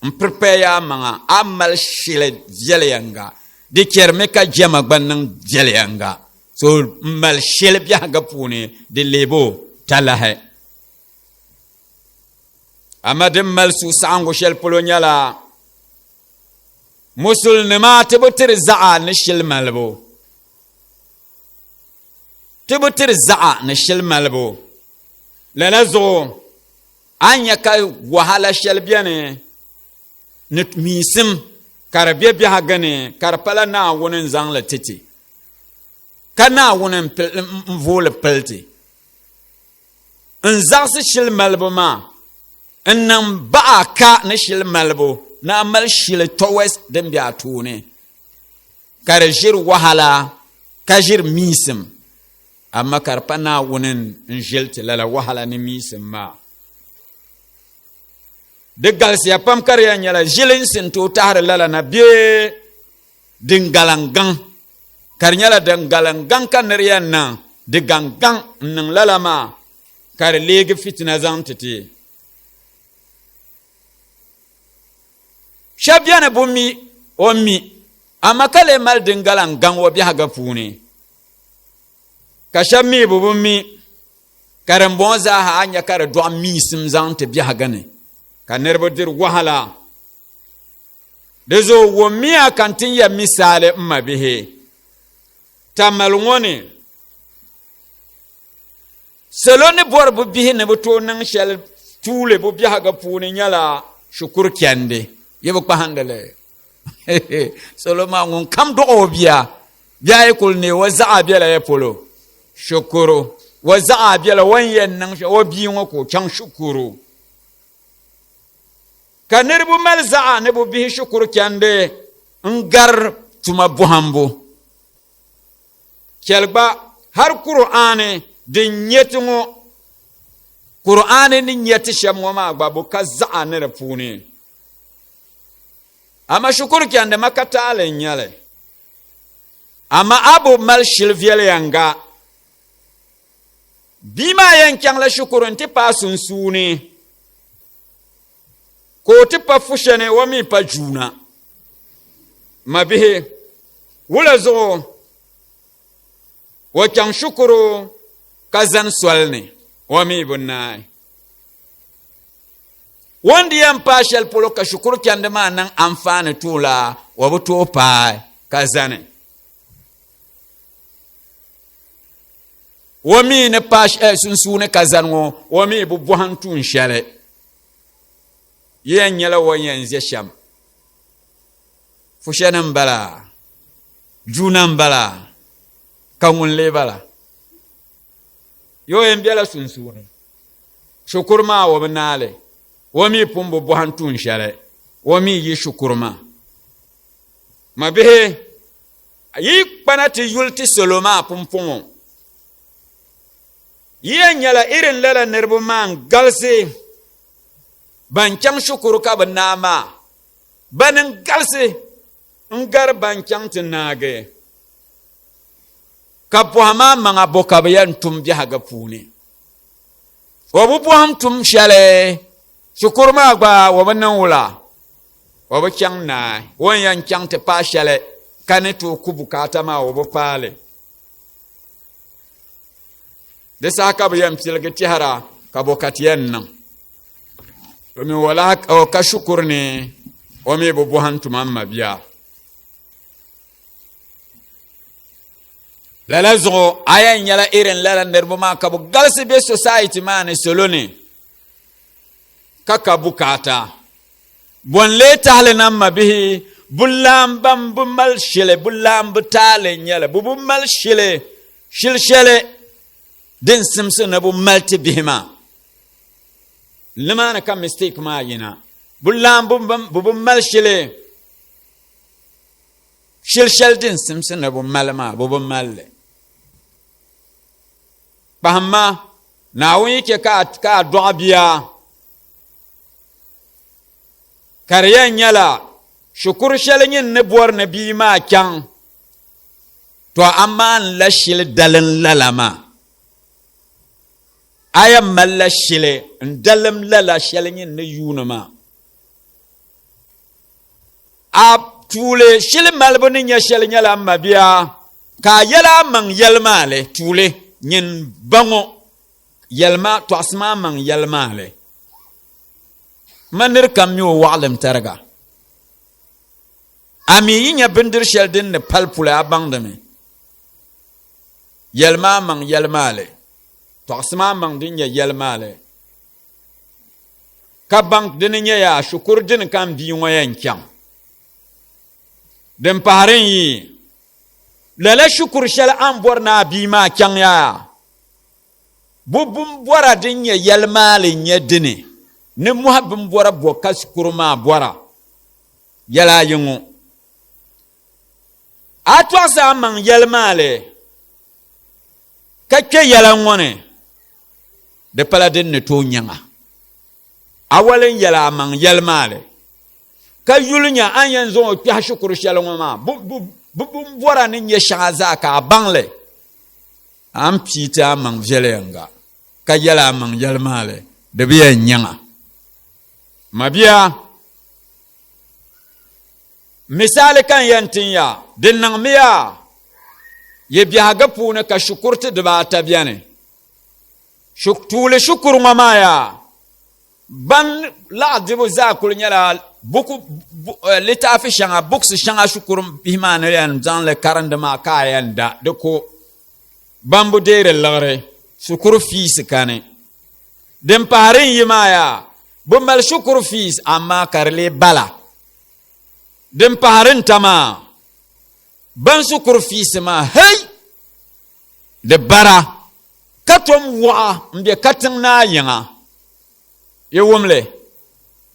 n prepare a maŋa a mali shili viɛlɛŋga di chɛrimi ka jɛma gba niŋ viɛlɛŋga so n mali shili biɛhigu puuni di leebo talahi amaa din mali suhusaɣingu shɛli polo nyɛla musulinima ti bi tiri zaɣa ni shili malibu ti bi tiri zaɣa ni shili malibu lala zuɣu a ni nya ka wahala shɛli beni ni miisim ka di be biɛhigu ni ka di pala Naawuni n-zaŋ li ti ti ka Naawuni n-vooli pili ti n zaɣisi shili malibu maa n niŋ baɣa ka ni shili malibu ni a mali shili towards din be a tooni ka di ʒiri wahala ka ʒiri miisim Amaa ka di pa Naawuni n-ʒili ti lala wahala ni miisim maa. Di galisiya pam ka di yɛn nyɛla ʒilinsi n-tooi tahiri lala na bee din galiŋgaŋ, ka di nyɛla din galiŋgaŋ ka nir yɛn niŋ di gaŋgaŋ n-niŋ lala maa ka di leegi fitina zaŋ ti ti. Shɛba beni bi mi o mi, amaa ka lee mali din galiŋgaŋ o biɛhigu puuni. Ka shɛba mi bi bi mi, ka dimbɔŋɔ zaaha a nya ka di dɔɣi miisim zaŋ ti biɛhigu ni, ka niriba diri wahala. Di zuɣu wummiya ka n tin ya misaali m mabihi tamali ŋɔ ni, Salo ni bɔri bɛ bihi ni bɛ tooi niŋ shɛli tuuli bɛ biɛhigu puuni nyɛla shikuru chandi. Yi bi kpahindi li? Salo maa ŋun kam dɔɣi o bia, bia yi kuli neei o zaɣa bela ya polo shikuru, o zaɣa bela o ni yɛn niŋ shɛli o bia ŋɔ ka o chaŋ shikuru. Ka niriba mali zaɣa ni bɛ bihi shikuru chandi n-gari tuma bɔhimbu. Chɛli gba, hali Kur'aani din nyɛ ti ŋɔ, Kur'aani ni nyɛ ti shɛm ŋɔ maa gba bɛ ka zaɣa ni di puuni. Amaa shikuru chandi ma ka taali n-nyɛ li. Amaa a bi mali shili viɛliyɛŋga. Bia maa yɛn chaŋla shikuru nti paai sunsuuni ka o ti pa fushɛni o mi pa juuna. Mabihi, wula zuɣu o chaŋ shikuru ka zani soli ni o mi bi naai. O ni di yɛn paai shɛli polo ka shikuru chandi maa niŋ anfaani ti o la, o bi tooi paai ka zani. O mi ni paai eh, sunsuuni ka zani ŋɔ, o mi bi bɔhim tuun shɛli. Yi yɛn nyɛla o ni yɛn ʒe shɛm. Fushɛni m-bala, Juuna m-bala, ka ŋun lee bala? Yi o yɛn bela sunsuuni. Shikuru maa o bi naai li. O mi pun bi bɔhim tuun shɛli. O mi yi shikuru maa. Mabihi, yi kpana ti yuli ti salo maa pumpɔŋɔ, yi yɛn nyɛla irin lala niriba maa n-galisi ban chaŋ shikuru ka bi naai maa, bani n-galisi n-gari ban chaŋ ti naagi ka bɔhim a maŋa bɔ ka bɛ yɛn tum biɛhigu puuni. O bi bɔhim tum shɛli Shikuru maa gba o bi niŋ wula, o bi chaŋ naai, o ni yɛn chaŋ ti paai shɛli ka ni tooi ku bukaata maa o bi paai li. Di saha ka bɛ yɛn piligi tɛhira ka bo ka ti yɛn niŋ. Domin o lahi o ka shikuru ni o mi bi bɔhim tuma m mabia. Lala zuɣu a yɛn nyɛla irin lala niriba maa ka bɛ galisi be society maa ni salo ni. ka ka bukaata. Bɔ n-lee tahili na m mabihi, bɛ laamba m-bi mali shili, bɛ laamba taali n-nyɛ li, bɛ bi mali shili, shili shɛli din simsi ni bɛ mali ti bihi maa. Nimaani ka mistake maa yina. Bɛ laamba bɛ bi mali shili, shili shɛli din simsi ni bɛ mali maa, bɛ bi mali li. Kpahimma, Naawuni yi chɛ ka a dɔɣi bia, ka di yɛn nyɛla shikuru shɛli nyin ni bɔri ni bia maa chaŋ, to amaa n la shili dalim lala maa. A yɛn malila shili n dalim lala shɛli nyin ni yuuni maa. A tuuli shili malibu ni nyɛ shɛli nyɛla m mabia ka a yɛli a maŋ yɛlimaali tuuli nyin ba ŋɔ yɛlima tɔɣisimi a maŋ yɛlimaali ma nir kam mi o waɣilim tariga a mi yi nya bindir shɛli din ni pali puli a baŋdimi yɛlima a maŋ yɛlimaali tɔɣisimi a maŋ din nyɛ yɛlimaali Ka baŋ di ni nyɛ yaa shikuru dini ka n bia ŋɔ yɛn chaŋ. Din pahiri n yi, lala shikuru shɛli a ni bɔri ni a bia maa chaŋ yaa, bu bimbɔra din nyɛ yɛlimaali n-nyɛ dini ni mɔhi bimbɔra bɔ ka shikuru maa bɔra? Yɛla ayi ŋɔ. A tɔɣisi a maŋ yɛlimaali ka kpe yɛla ŋɔ ni, di pala din ni tooi nyaŋ a. A wali n-yɛli a maŋ yɛlimaali, ka yuli nya a ni yɛn zaŋ o kpɛhi shikuru shɛli ŋɔ maa, bɛ bimbɔra ni nyɛ shɛŋa zaa ka a baŋ li. A ni pii ti a maŋ viɛlɛŋga ka yɛli a maŋ yɛlimaali, di bi yɛn nyaŋ a. Mabia, Misali ka n yɛn tin ya, di niŋmiya yi biɛhigu puuni ka shikuriti dibaata beni. Tuuli shikuru ŋɔ maa yaa, ban laɣidibu zaa kuli nyɛla buku eh, litaafi shɛŋa books shɛŋa shikuru bihi maa ni yɛn zaŋ li karindi maa ka a yɛn da di ko ban bi deeri liɣiri shikuru fees kani. Din pahiri n yi maa yaa, bɛ mali shikuru fees amaa ka di lee bala. Din pahiri n ta maa, ban shikuru fees maa hey! Di bara ka tom wɔɣa m-be katiŋ naa yiŋa. Yi wum li?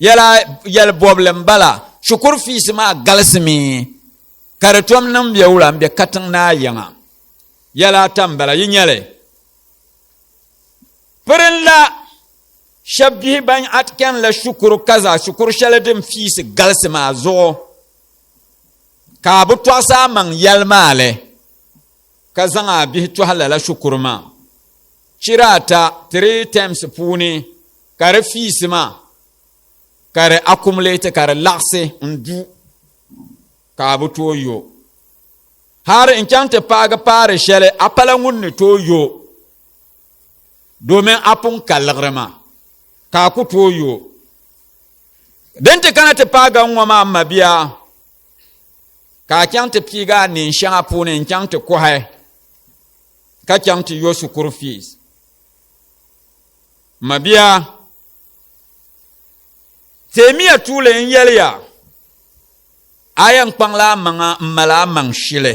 Yɛla yɛli bɔbili n bala shikuru fiisi maa galisimi ka di tom niŋ bɛ wula n bɛ katiŋ naa yiŋa. Yɛla ata n bala yi nyɛli pirinla shɛba bihi ban kanila shikuru kaza shikuru shɛli din fiisi galisi maa zuɣu ka a bi tɔɣisi a maŋ yɛli maa li ka zaŋ a bihi tɔhi lala shikuru maa chira ata 3 terms puuni ka di fiisi maa ka di accumulate ka di laɣisi n du ka a bi tooi yo hali n chaŋ ti paagi paari shɛli a pala ŋun ni tooi yo domin a pun ka liɣiri maa ka a ku tooi yo din ti kana ti paagi n ŋɔ maa m mabia ka a chaŋ ti piigi a neen shɛŋa puuni n chaŋ ti kɔhi ka chaŋ ti yo shikuru fees mabia teemiya tuuli n yɛliya a yɛn kpaŋla a maŋa n mali a maŋ shili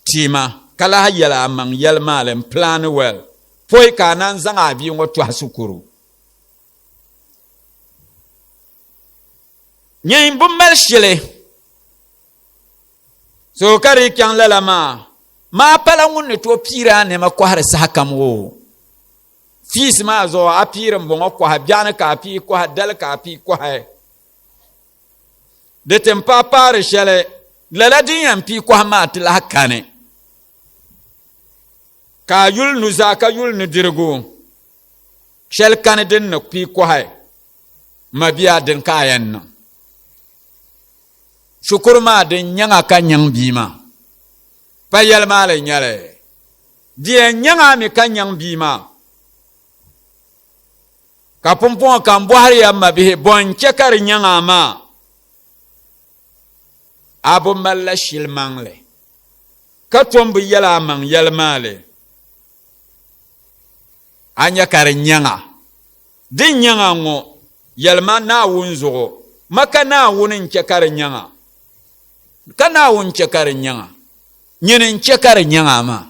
tima ka lahi yɛli a maŋ yɛli maali n plan well pɔi ka a naan zaŋ a bia ŋɔ tɔhi shikuru Nyin bi mali shili so ka di chaŋ lala maa maa pala ŋun ni tooi piiri a nɛma kɔhiri saha kam o fiis maa zuɣu a piiri n bɔŋɔ kɔhi biɛɣuni ka a pii kɔhi dali ka a pii kɔhi di ti paai paari shɛli lala din yɛn pii kɔhi maa ti lahi kani ka a yuli nuzaa ka yuli nudirigu Shɛli kani din ni kpi kɔhi mabia din ka a yɛn niŋ. Shikuru maa din nyaŋa ka nyaŋ bia maa. Pa yɛli maa li nyɛli di yɛn nyaŋ a mi ka nyaŋ bia maa. Ka pumpɔŋɔ ka n bɔhiri ya mabihi bɔ n chɛ ka di nyaŋ a maa? A bi malila shili maŋli ka tom bi yɛli a maŋ yɛli maa li. A nya ka di nyaŋa. Di nyaŋa ŋɔ, yɛlima Naawuni zuɣu, ma ka Naawuni n-chɛ ka di nyaŋa. Ka Naawuni chɛ ka di nyaŋa. Nyini n-chɛ ka di nyaŋa maa.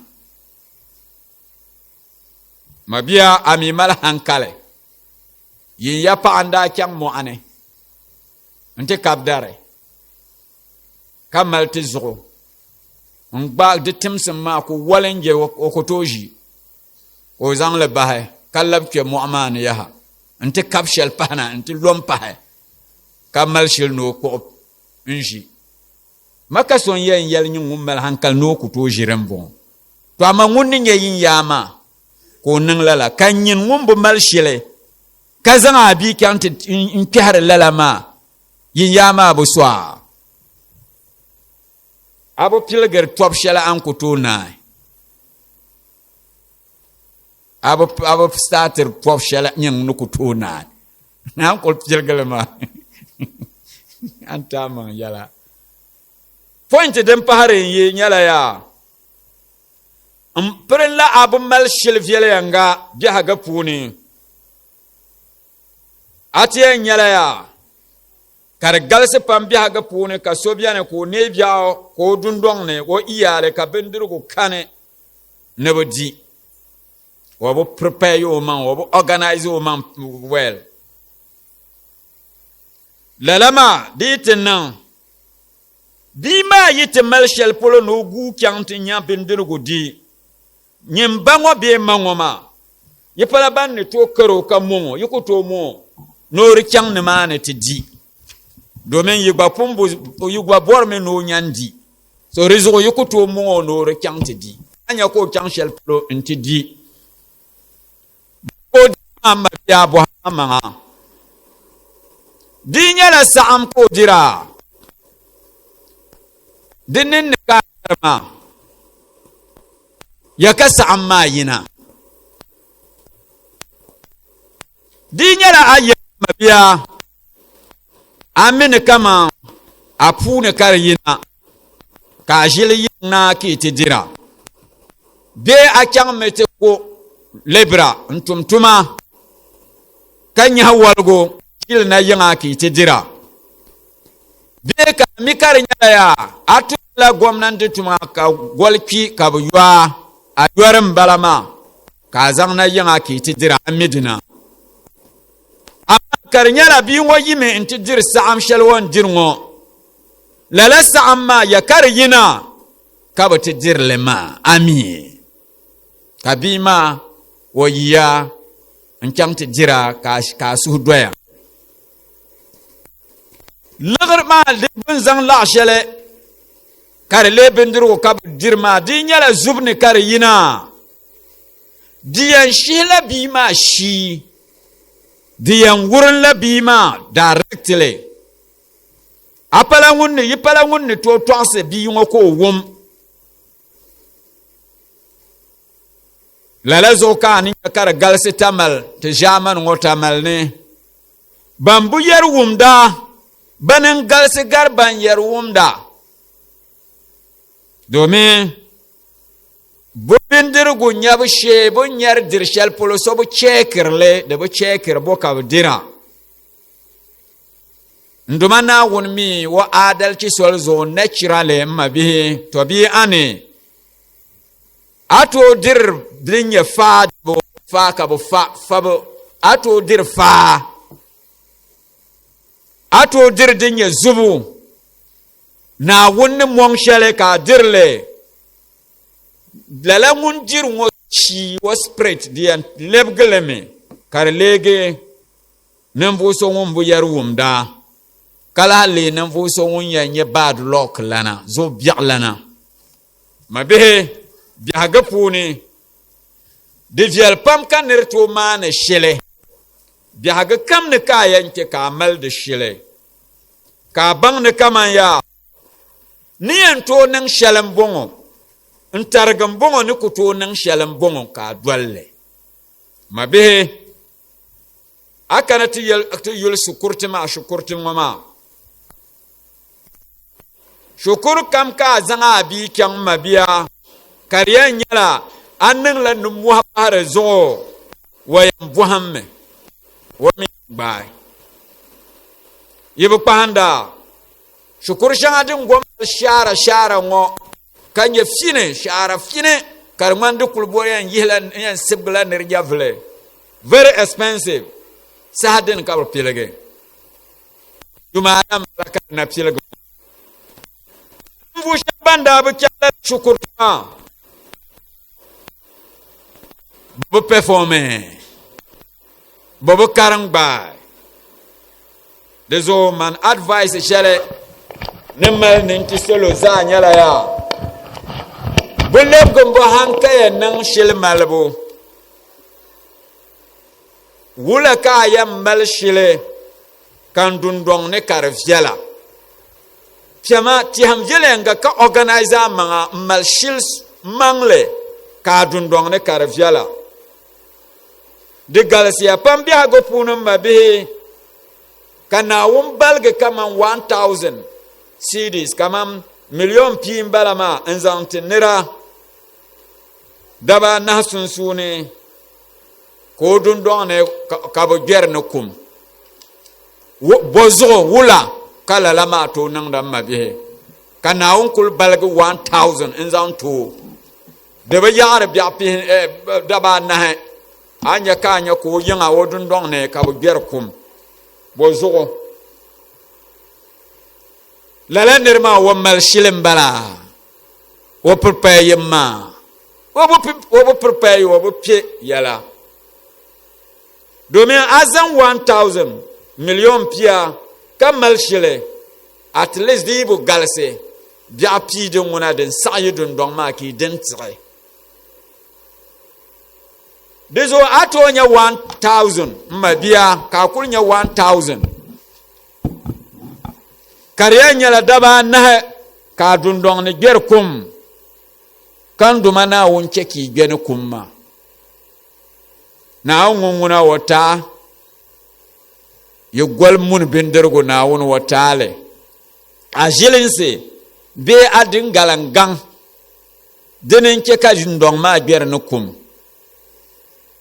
Mabia, a mi mali hankali. Yin ya paɣa n-daa chaŋ mɔɣuni nti kabi dari ka mali ti zuɣu n-gbaai di timsim maa ku wali n-je o ku tooi ʒi. Ka o zaŋ li bahi ka lab kpe mɔɣu maa ni yaha nti kab shɛli pahi na nti lom pahi ka mali shili ni o kpuɣi n-ʒi. Ma ka so n-yɛn yɛli nyin ŋun mali hankali ni o ku tooi ʒi dimbɔŋɔ. To amaa ŋun ni nyɛ yinyaa maa ka o niŋ lala, ka nyin ŋun bi mali shili ka zaŋ a bia chaŋ ti n-kpɛhiri lala maa, yinyaa maa bi so a. A bi piligiri tɔb shɛli a ni ku tooi naai. A bi a bi staatiri tɔb shɛli nyin ni ku tooi naai. A ni kuli piligili maa a ni ti a maŋ yɛla. Point din pahiri n yi nyɛla yaa n pirinla a bi mali shili viɛlɛyanga biɛhigu puuni. A ti yɛn nyɛla yaa Ka di galisi pam biɛhigu puuni ka so beni ka o neei biɛɣu ka o dundɔŋ ni o iyaali ka bindirigu kani ni bi di. O bi prepare o maŋ, o bi organize o maŋ well. Lala maa di yi ti niŋ, bia maa yi ti mali shɛli polo ni o guui chaŋ ti nya bindirigu di, nyin ba ŋɔ bee ma ŋɔ maa yi pala ban ni tooi kari o ka mɔŋ o, yi ku tooi mɔŋ o ni o di chaŋ nimaani ti di, domin yi gba pun bi, yi gba bɔrimi ni o nya n-di. So di zuɣu yi ku tooi mɔŋ o ni o di chaŋ ti di. A nya ka o chaŋ shɛli polo nti di, ka o di maa m mabia bɔhi maŋmaŋa, Di nyɛla saɣim ka o dira? Di ninni ka a yɛri maa, ya ka saɣim maa yina? Di nyɛla a yɛri mabia, a mi ni kaman a puuni ka di yina, ka a ʒili yiŋ na ka yi ti dira, bee a chaŋmi ti ku lebira n-tum tuma ka nyahi waligu ʒili na yiŋa ka yi ti dira, bee ka a mi ka di nyɛla yaa a tumla gomnanti tuma ka goli kpi ka bɛ yo a, a yɔri m-bala maa ka a zaŋ na yiŋa ka yi ti dira, a mi dina. Amaa Ka di nyɛla bia ŋɔ yimi nti diri saɣim shɛli o ni diri ŋɔ. Lala saɣim maa ya ka di yina ka bɛ ti diri li maa. Amii. Ka bia maa o yiya n-chaŋ ti dira ka a suhu doya. Liɣiri maa di bɛ ni zaŋ laɣ shɛli ka di lee bindirigu ka bɛ diri maa di nyɛla zubu ni ka di yina. Di yɛn shihila bia maa shii, di yɛn wurinla bia maa directly. A pala ŋun ni, yi pala ŋun ni tooi tɔɣisi bia ŋɔ ka o wum. Lala zuɣu ka a ni nya ka di galisi Tamale ti ʒaamani ŋɔ Tamale ni. Ban bi yɛri wumda, bani n-galisi gari ban yɛri wumda. Domin bɛ bindirigu nyabu shee, bɛ ni nyari diri shɛli polo, so bi chɛɛkiri li, di bi chɛɛkiri bo ka bɛ dira. N Duuma Naawuni mi o aadalchi soli zuɣu naturally m mabihi, to bia a ni a tooi diri din nyɛ faa dibu, faa ka bi fa, fabu, a tooi diri faa, a tooi diri din nyɛ zubu, Naawuni ni mɔŋ shɛli ka a diri li, lala ŋun diri ŋɔ shii o spirit di yɛn lebigi li mi ka di leegi ninvuɣ so ŋun bi yɛri wumda, ka lahi leei ninvuɣ so ŋun yɛn nyɛ bad luck lana, zuɣu biɛɣu lana. Mabihi, biɛhigu puuni, di viɛli pam ka nir tooi maani shili. Biɛhigu kam ni ka a yɛn chɛ ka a mali di shili, ka a baŋ ni kaman yaa ni yɛn tooi niŋ shɛli m-bɔŋɔ, n tarigi m-bɔŋɔ ni ku tooi niŋ shɛli m-bɔŋɔ ka a doli li. Mabihi, A kana ti yuli shikuriti maa shikuriti ŋɔ maa shikuru kam ka a zaŋ a bia chaŋ ma bia ka di yɛn nyɛla a niŋla nimmohi pahi di zuɣu o yɛn bɔhimmi o mi gbaai yi bi kpahinda shikuru shɛŋa din gom shaara shaara ŋɔ ka nyɛ fini shaara fini ka di ŋmani di kuli bori yɛn yihila yɛn sibigila niri nyɛvuli very expensive saha dini ka bi piligi yuma ata n bala ka di na piligi ninvuɣu shɛba ban daa bi chaŋ lala shikuru maa bi performi bi bi karim gbaai di zuɣu man advice shɛli ni mali ni n-ti salo zaa nyɛla yaa bi lɛbigimbu hankaya niŋ shili malibu Wula ka a yɛn mali shili ka n dundɔŋ ni ka di viɛla? Piɛma tɛhim viɛlɛŋga ka organize a maŋa m mali shili maŋli ka a dundɔŋ ni ka di viɛla. Di galisiya pam biɛhigu puuni m mabihi ka Naawuni baligi kaman 1000 cedis kaman miliyon pia m-bala maa n-zaŋ ti nira. Daba anahi sunsuuni ka o dundɔŋ ni ka bi gbɛri ni kum. Bɔzuɣu wula ka lala maa tooi niŋda m mabihi ka Naawuni kuli baligi 1000 n zaŋ ti o. Di bi yaɣiri biɛɣu pihi eh, daba anahi a nya ka a nya ka o yiŋa o dundɔŋ ni ka bi gbɛri kum. Bɔzuɣu lala niri maa o mali shili m-bala. O prepare yim maa o bi prepare o bi kpe yɛla domin a zaŋ 1000 million pia ka mali shili at least di yi bi galisi biɛɣu pii din ŋuna din saɣi yi dundɔŋ maa ka yi din tiɣi di zuɣu a tooi nyɛ 1000 m ma bia ka a kuli nyɛ 1000 Ka di yɛn nyɛla daba anahi ka a dundɔŋ ni gbɛri kum, ka n Duuma Naawuni chɛ ka yi gbe ni kum maa. Naawuni ŋun ŋuna o taai yi goli muni bindirigu Naawuni o taai li. A ʒilinsi bee a diŋgaliŋgaŋ dini n-chɛ ka dundɔŋ maa gbɛri ni kum.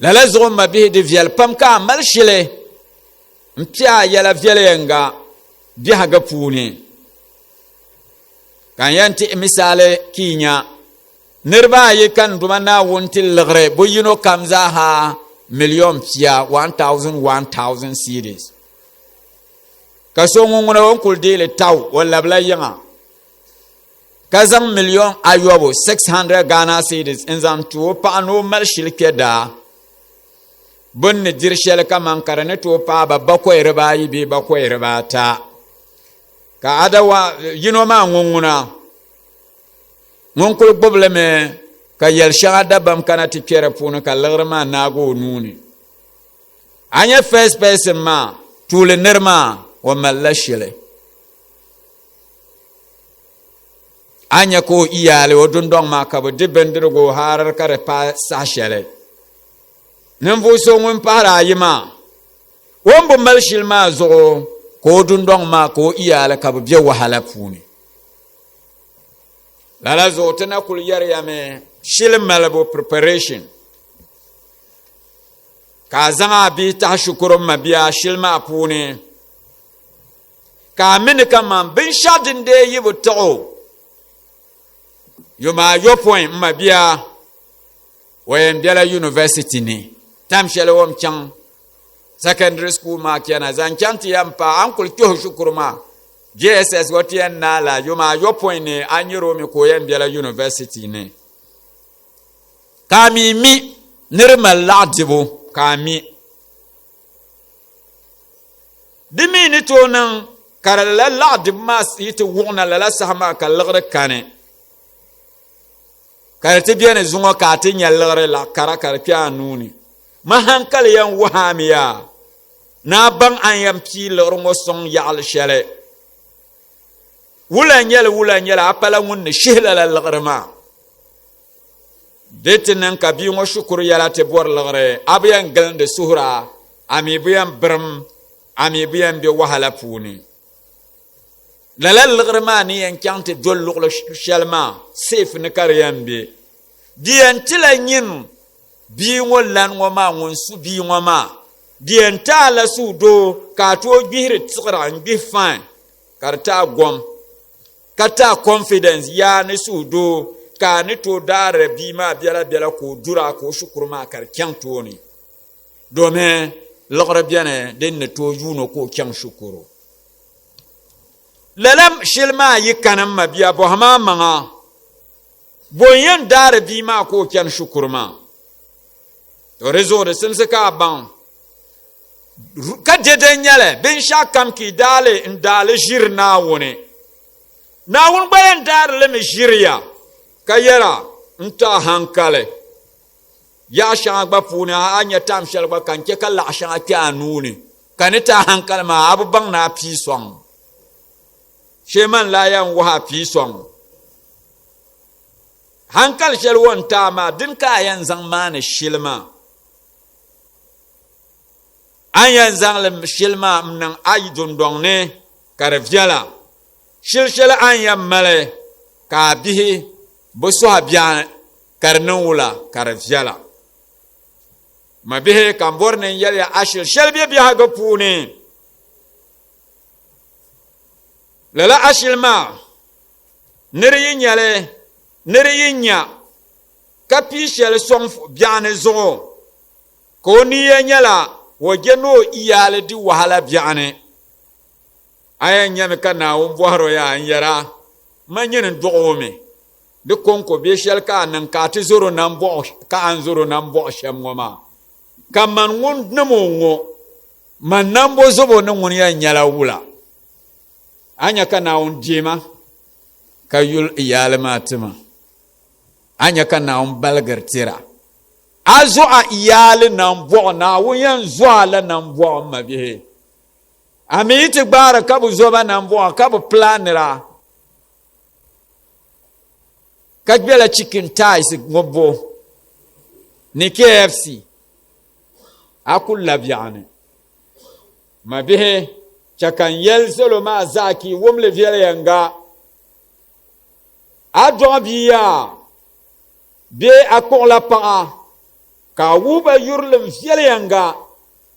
Lala zuɣu m mabihi di viɛli pam ka a mali shili N kpe a yɛla viɛlyɛŋga biɛhigu puuni, ka n yɛn tihi misali ka yi nya niriba ayi ka n Duuma Naawuni ti liɣiri bɛ yino kam zaaha miliyon pia, 1000 1000 cedis. Ka so ŋun ŋuna o ni kuli deei li taw o labila yiŋa ka zaŋ miliyon ayɔbu, 600 Ghana cedis, n-zaŋ ti o paɣa ni o mali shili kpe daa. Bɛ ni diri shɛli kaman ka di ni tooi paai ba bakɔi dibaayi bee bakɔi dibaata. Ka adawa yino maa ŋun ŋuna ŋun kuli gbubi li mi ka yɛl shɛŋa dabam kana ti kpe di puuni ka liɣiri maa naagi o nuu ni. A nyɛ first person maa, tuuli nir maa, o malila shili. A nyɛ ka o iyaali o dundɔŋ maa ka bi di bindirigu har ka di paai saha shɛli. Ninvuɣ so ŋun pahiri ayi maa, o ni bi mali shili maa zuɣu ka o dundɔŋ maa ka o iyaali ka bi be wahala puuni. Lala zuɣu ti na kuli yɛriya mi shili malibu preparation. Ka a zaŋ a bihi tahi shikuru m mabia shili maa puuni, ka a mi ni kaman binshɛɣu din dee yi bi tiɣ o yuma ayopɔin m mabia o yɛn bela university ni tam shɛli o ni chaŋ secondary school maa chana zaŋ chaŋ ti yɛn paai a ni kuli kpɛhi shikuru maa JSS o ti yɛn naai la yuma ayopɔin ni a nyari o mi ka o yɛn bela university ni. Ka a mi mi ni di mali laɣ dibu, ka a mi di mi ni tooi niŋ ka di lala laɣ dibu maa yi ti wuɣi na lala saha maa ka liɣiri kani, ka di ti beni zuŋɔ ka a ti nya liɣiri laɣ kara ka di kpe a nuu ni. Ma haŋkali yɛn wuhi a mi yaa ni a baŋ a ni yɛn pii liɣiri ŋɔ sɔŋ yaɣili shɛli. Wula n-nyɛli, wula n-nyɛli, a pala ŋun ni shihi lala liɣiri maa. Di ti niŋ ka bia ŋɔ shikuru yɛla ti bɔri liɣiri, a bi yɛn gilindi suhira, a mi bi yɛn birim, a mi bi yɛn be wahala puuni. Lala liɣiri maa ni yɛn chaŋ ti doli luɣili shɛli maa, safe ni ka di yɛn be. Di yɛn tila nyin bia ŋɔ lan ŋɔ maa ŋun su bia ŋɔ maa, di yɛn ti a la suhudoo ka a tooi gbihiri tiɣira n-gbihi fine. Ka di ti a gom, ka ti a confidence yaa ni suhudoo ka a ni tooi daari bia maa biɛla biɛla ka o dura ka o shikuru maa ka di chaŋ tooni. Domi liɣiri beni din ni tooi yuun o ka o chaŋ shikuru. Lala shili maa yi kani m ma bia bɔhim a maŋa, bo n-yɛn daari bia maa ka o chani shikuru maa? To di zuɣu di simsi ka a baŋ Ka dɛdɛ n-nyɛli, binshɛɣu kam ka yi daa li n-daa li ʒiri Naawuni. Naawuni gba yɛn daari li mi ʒiri ya, ka yɛra, N ti a haŋkali. Yaɣ shɛŋa gba puuni, a nya taam shɛli gba ka n chɛ ka laɣ shɛŋa kpe a nuu ni, ka ni ti a haŋkali maa, a bi baŋ ni a pii sɔŋ. Shee man laa yɛn wuhi a pii sɔŋ. Haŋkali shɛli o ni ti a maa, dini ka a yɛn zaŋ maani shili maa? A ni yɛn zaŋ li shili maa n-niŋ a dundɔŋ ni ka di viɛla. Shili shɛli a ni yɛn mali ka a bihi bi suhi biɛɣu ka di niŋ wula ka di viɛla. Ma bihi, ka m bɔri ni n yɛli ya ashili shɛli bɛ biɛhigu puuni. Lala ashili maa, ni di yi nyɛli, ni di yi nya ka pii shɛli sɔŋ biɛɣu ni zuɣu, Ka o niya nyɛla o je ni o iyaali di wahala biɛɣuni. A yɛn nyami ka Naawuni bɔhir o yaa n-yɛra, Ma nyini n-dɔɣi o mi? Di kɔŋko bee shɛli ka a niŋ ka a ti zɔr o nambɔɣu ka a ni zɔr o nambɔɣu shɛm ŋɔ maa? Ka man ŋun nim o ŋɔ, man nambo zobo ni ŋuni yɛn nyɛla wula? A nya ka Naawuni deei ma ka yuli iyaali maa ti ma? A nya ka Naawuni baligiri tira? A zo a iyaali nambɔɣu, Naawuni yɛn zo a la nambɔɣu m mabihi. A mi yi ti gbaari ka bi zo ba nambɔɣu ka bi pilaanira ka gbela chicken thighs ŋubbu ni KFC, a ku la biɛɣuni. Mabihi, chɛ ka n yɛli salo maa zaa ka yi wum li viɛlyɛŋga. A dɔɣi bia yaa? Bee a kpuɣila paɣa ka a wuhi ba yurilim viɛlyɛŋga,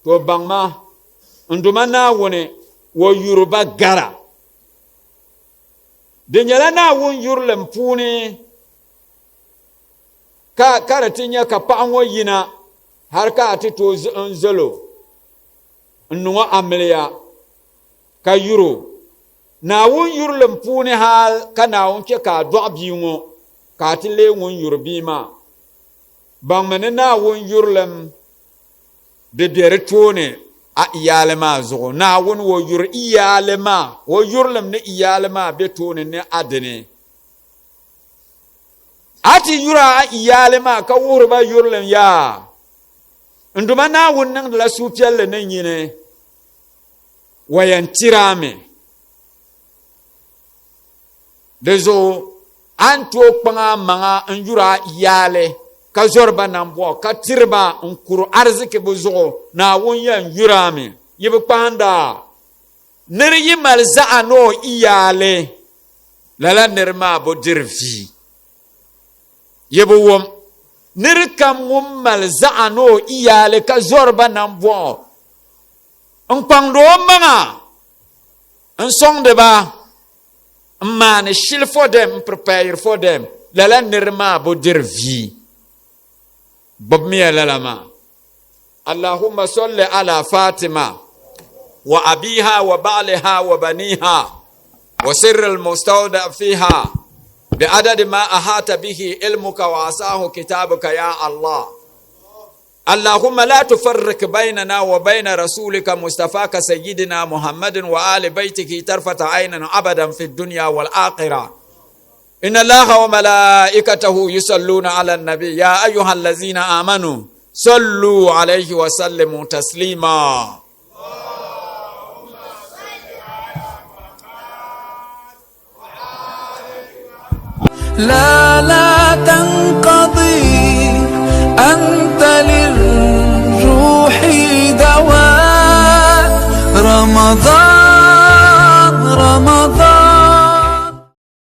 to baŋma, n Duuma Naawuni, o yuri ba gara. Di nyɛla Naawuni yurilim puuni ka ka di ti nya ka paɣa ŋɔ yina hal ka a ti tooi n-zal o n-niŋ o amiliya. ka yur o. Naawuni yurilim puuni hal ka Naawuni chɛ ka a dɔɣi bia ŋɔ ka a ti leei ŋun yuri bia maa. Baŋmi ni Naawuni yurilim di be di tooni a iyaali maa zuɣu. Naawuni o yuri iyaali maa, o yurilim ni iyaali maa be tooni ni a dini. A ti yuri a iyaali maa ka wuhiri ba yurilim yaa. N Duuma Naawuni niŋdila suhupiɛlli ni nyini wa yɛn tiri a mi. Di zuɣu a ni tooi kpaŋ a maŋa n-yuri a iyaali ka zɔri ba nambɔɣu ka tiri ba n-kuri ariziki bɛ zuɣu, Naawuni yɛn yuri a mi. Yi bi kpahinda a. Nir yi mali zaɣa ni o iyaali, lala nir maa bi diri vi. Yi bi wum? Nir kam ŋun mali zaɣa ni o iyaali ka zɔri ba nambɔɣu n-kpaŋdi o maŋa n-sɔŋdi ba m-maani shili for them, m-prepare for them, lala nir maa bi diri vi. Gbubimiya lala maa. Allahumma salli ala Fatima wa abiha wa ba'liha wa baniha wa sirri al-mustawda fiha bi adadi ma ahata bihi ilmuka wa asahu kitabuka ya Allah. اللهم لا تفرق بيننا وبين رسولك مصطفاك سيدنا محمد وآل بيته طرفة عين أبدا في الدنيا والآخرة إن الله وملائكته يصلون على النبي يا أيها الذين آمنوا صلوا عليه وسلموا تسليما
لا لا تنقضي أنت لل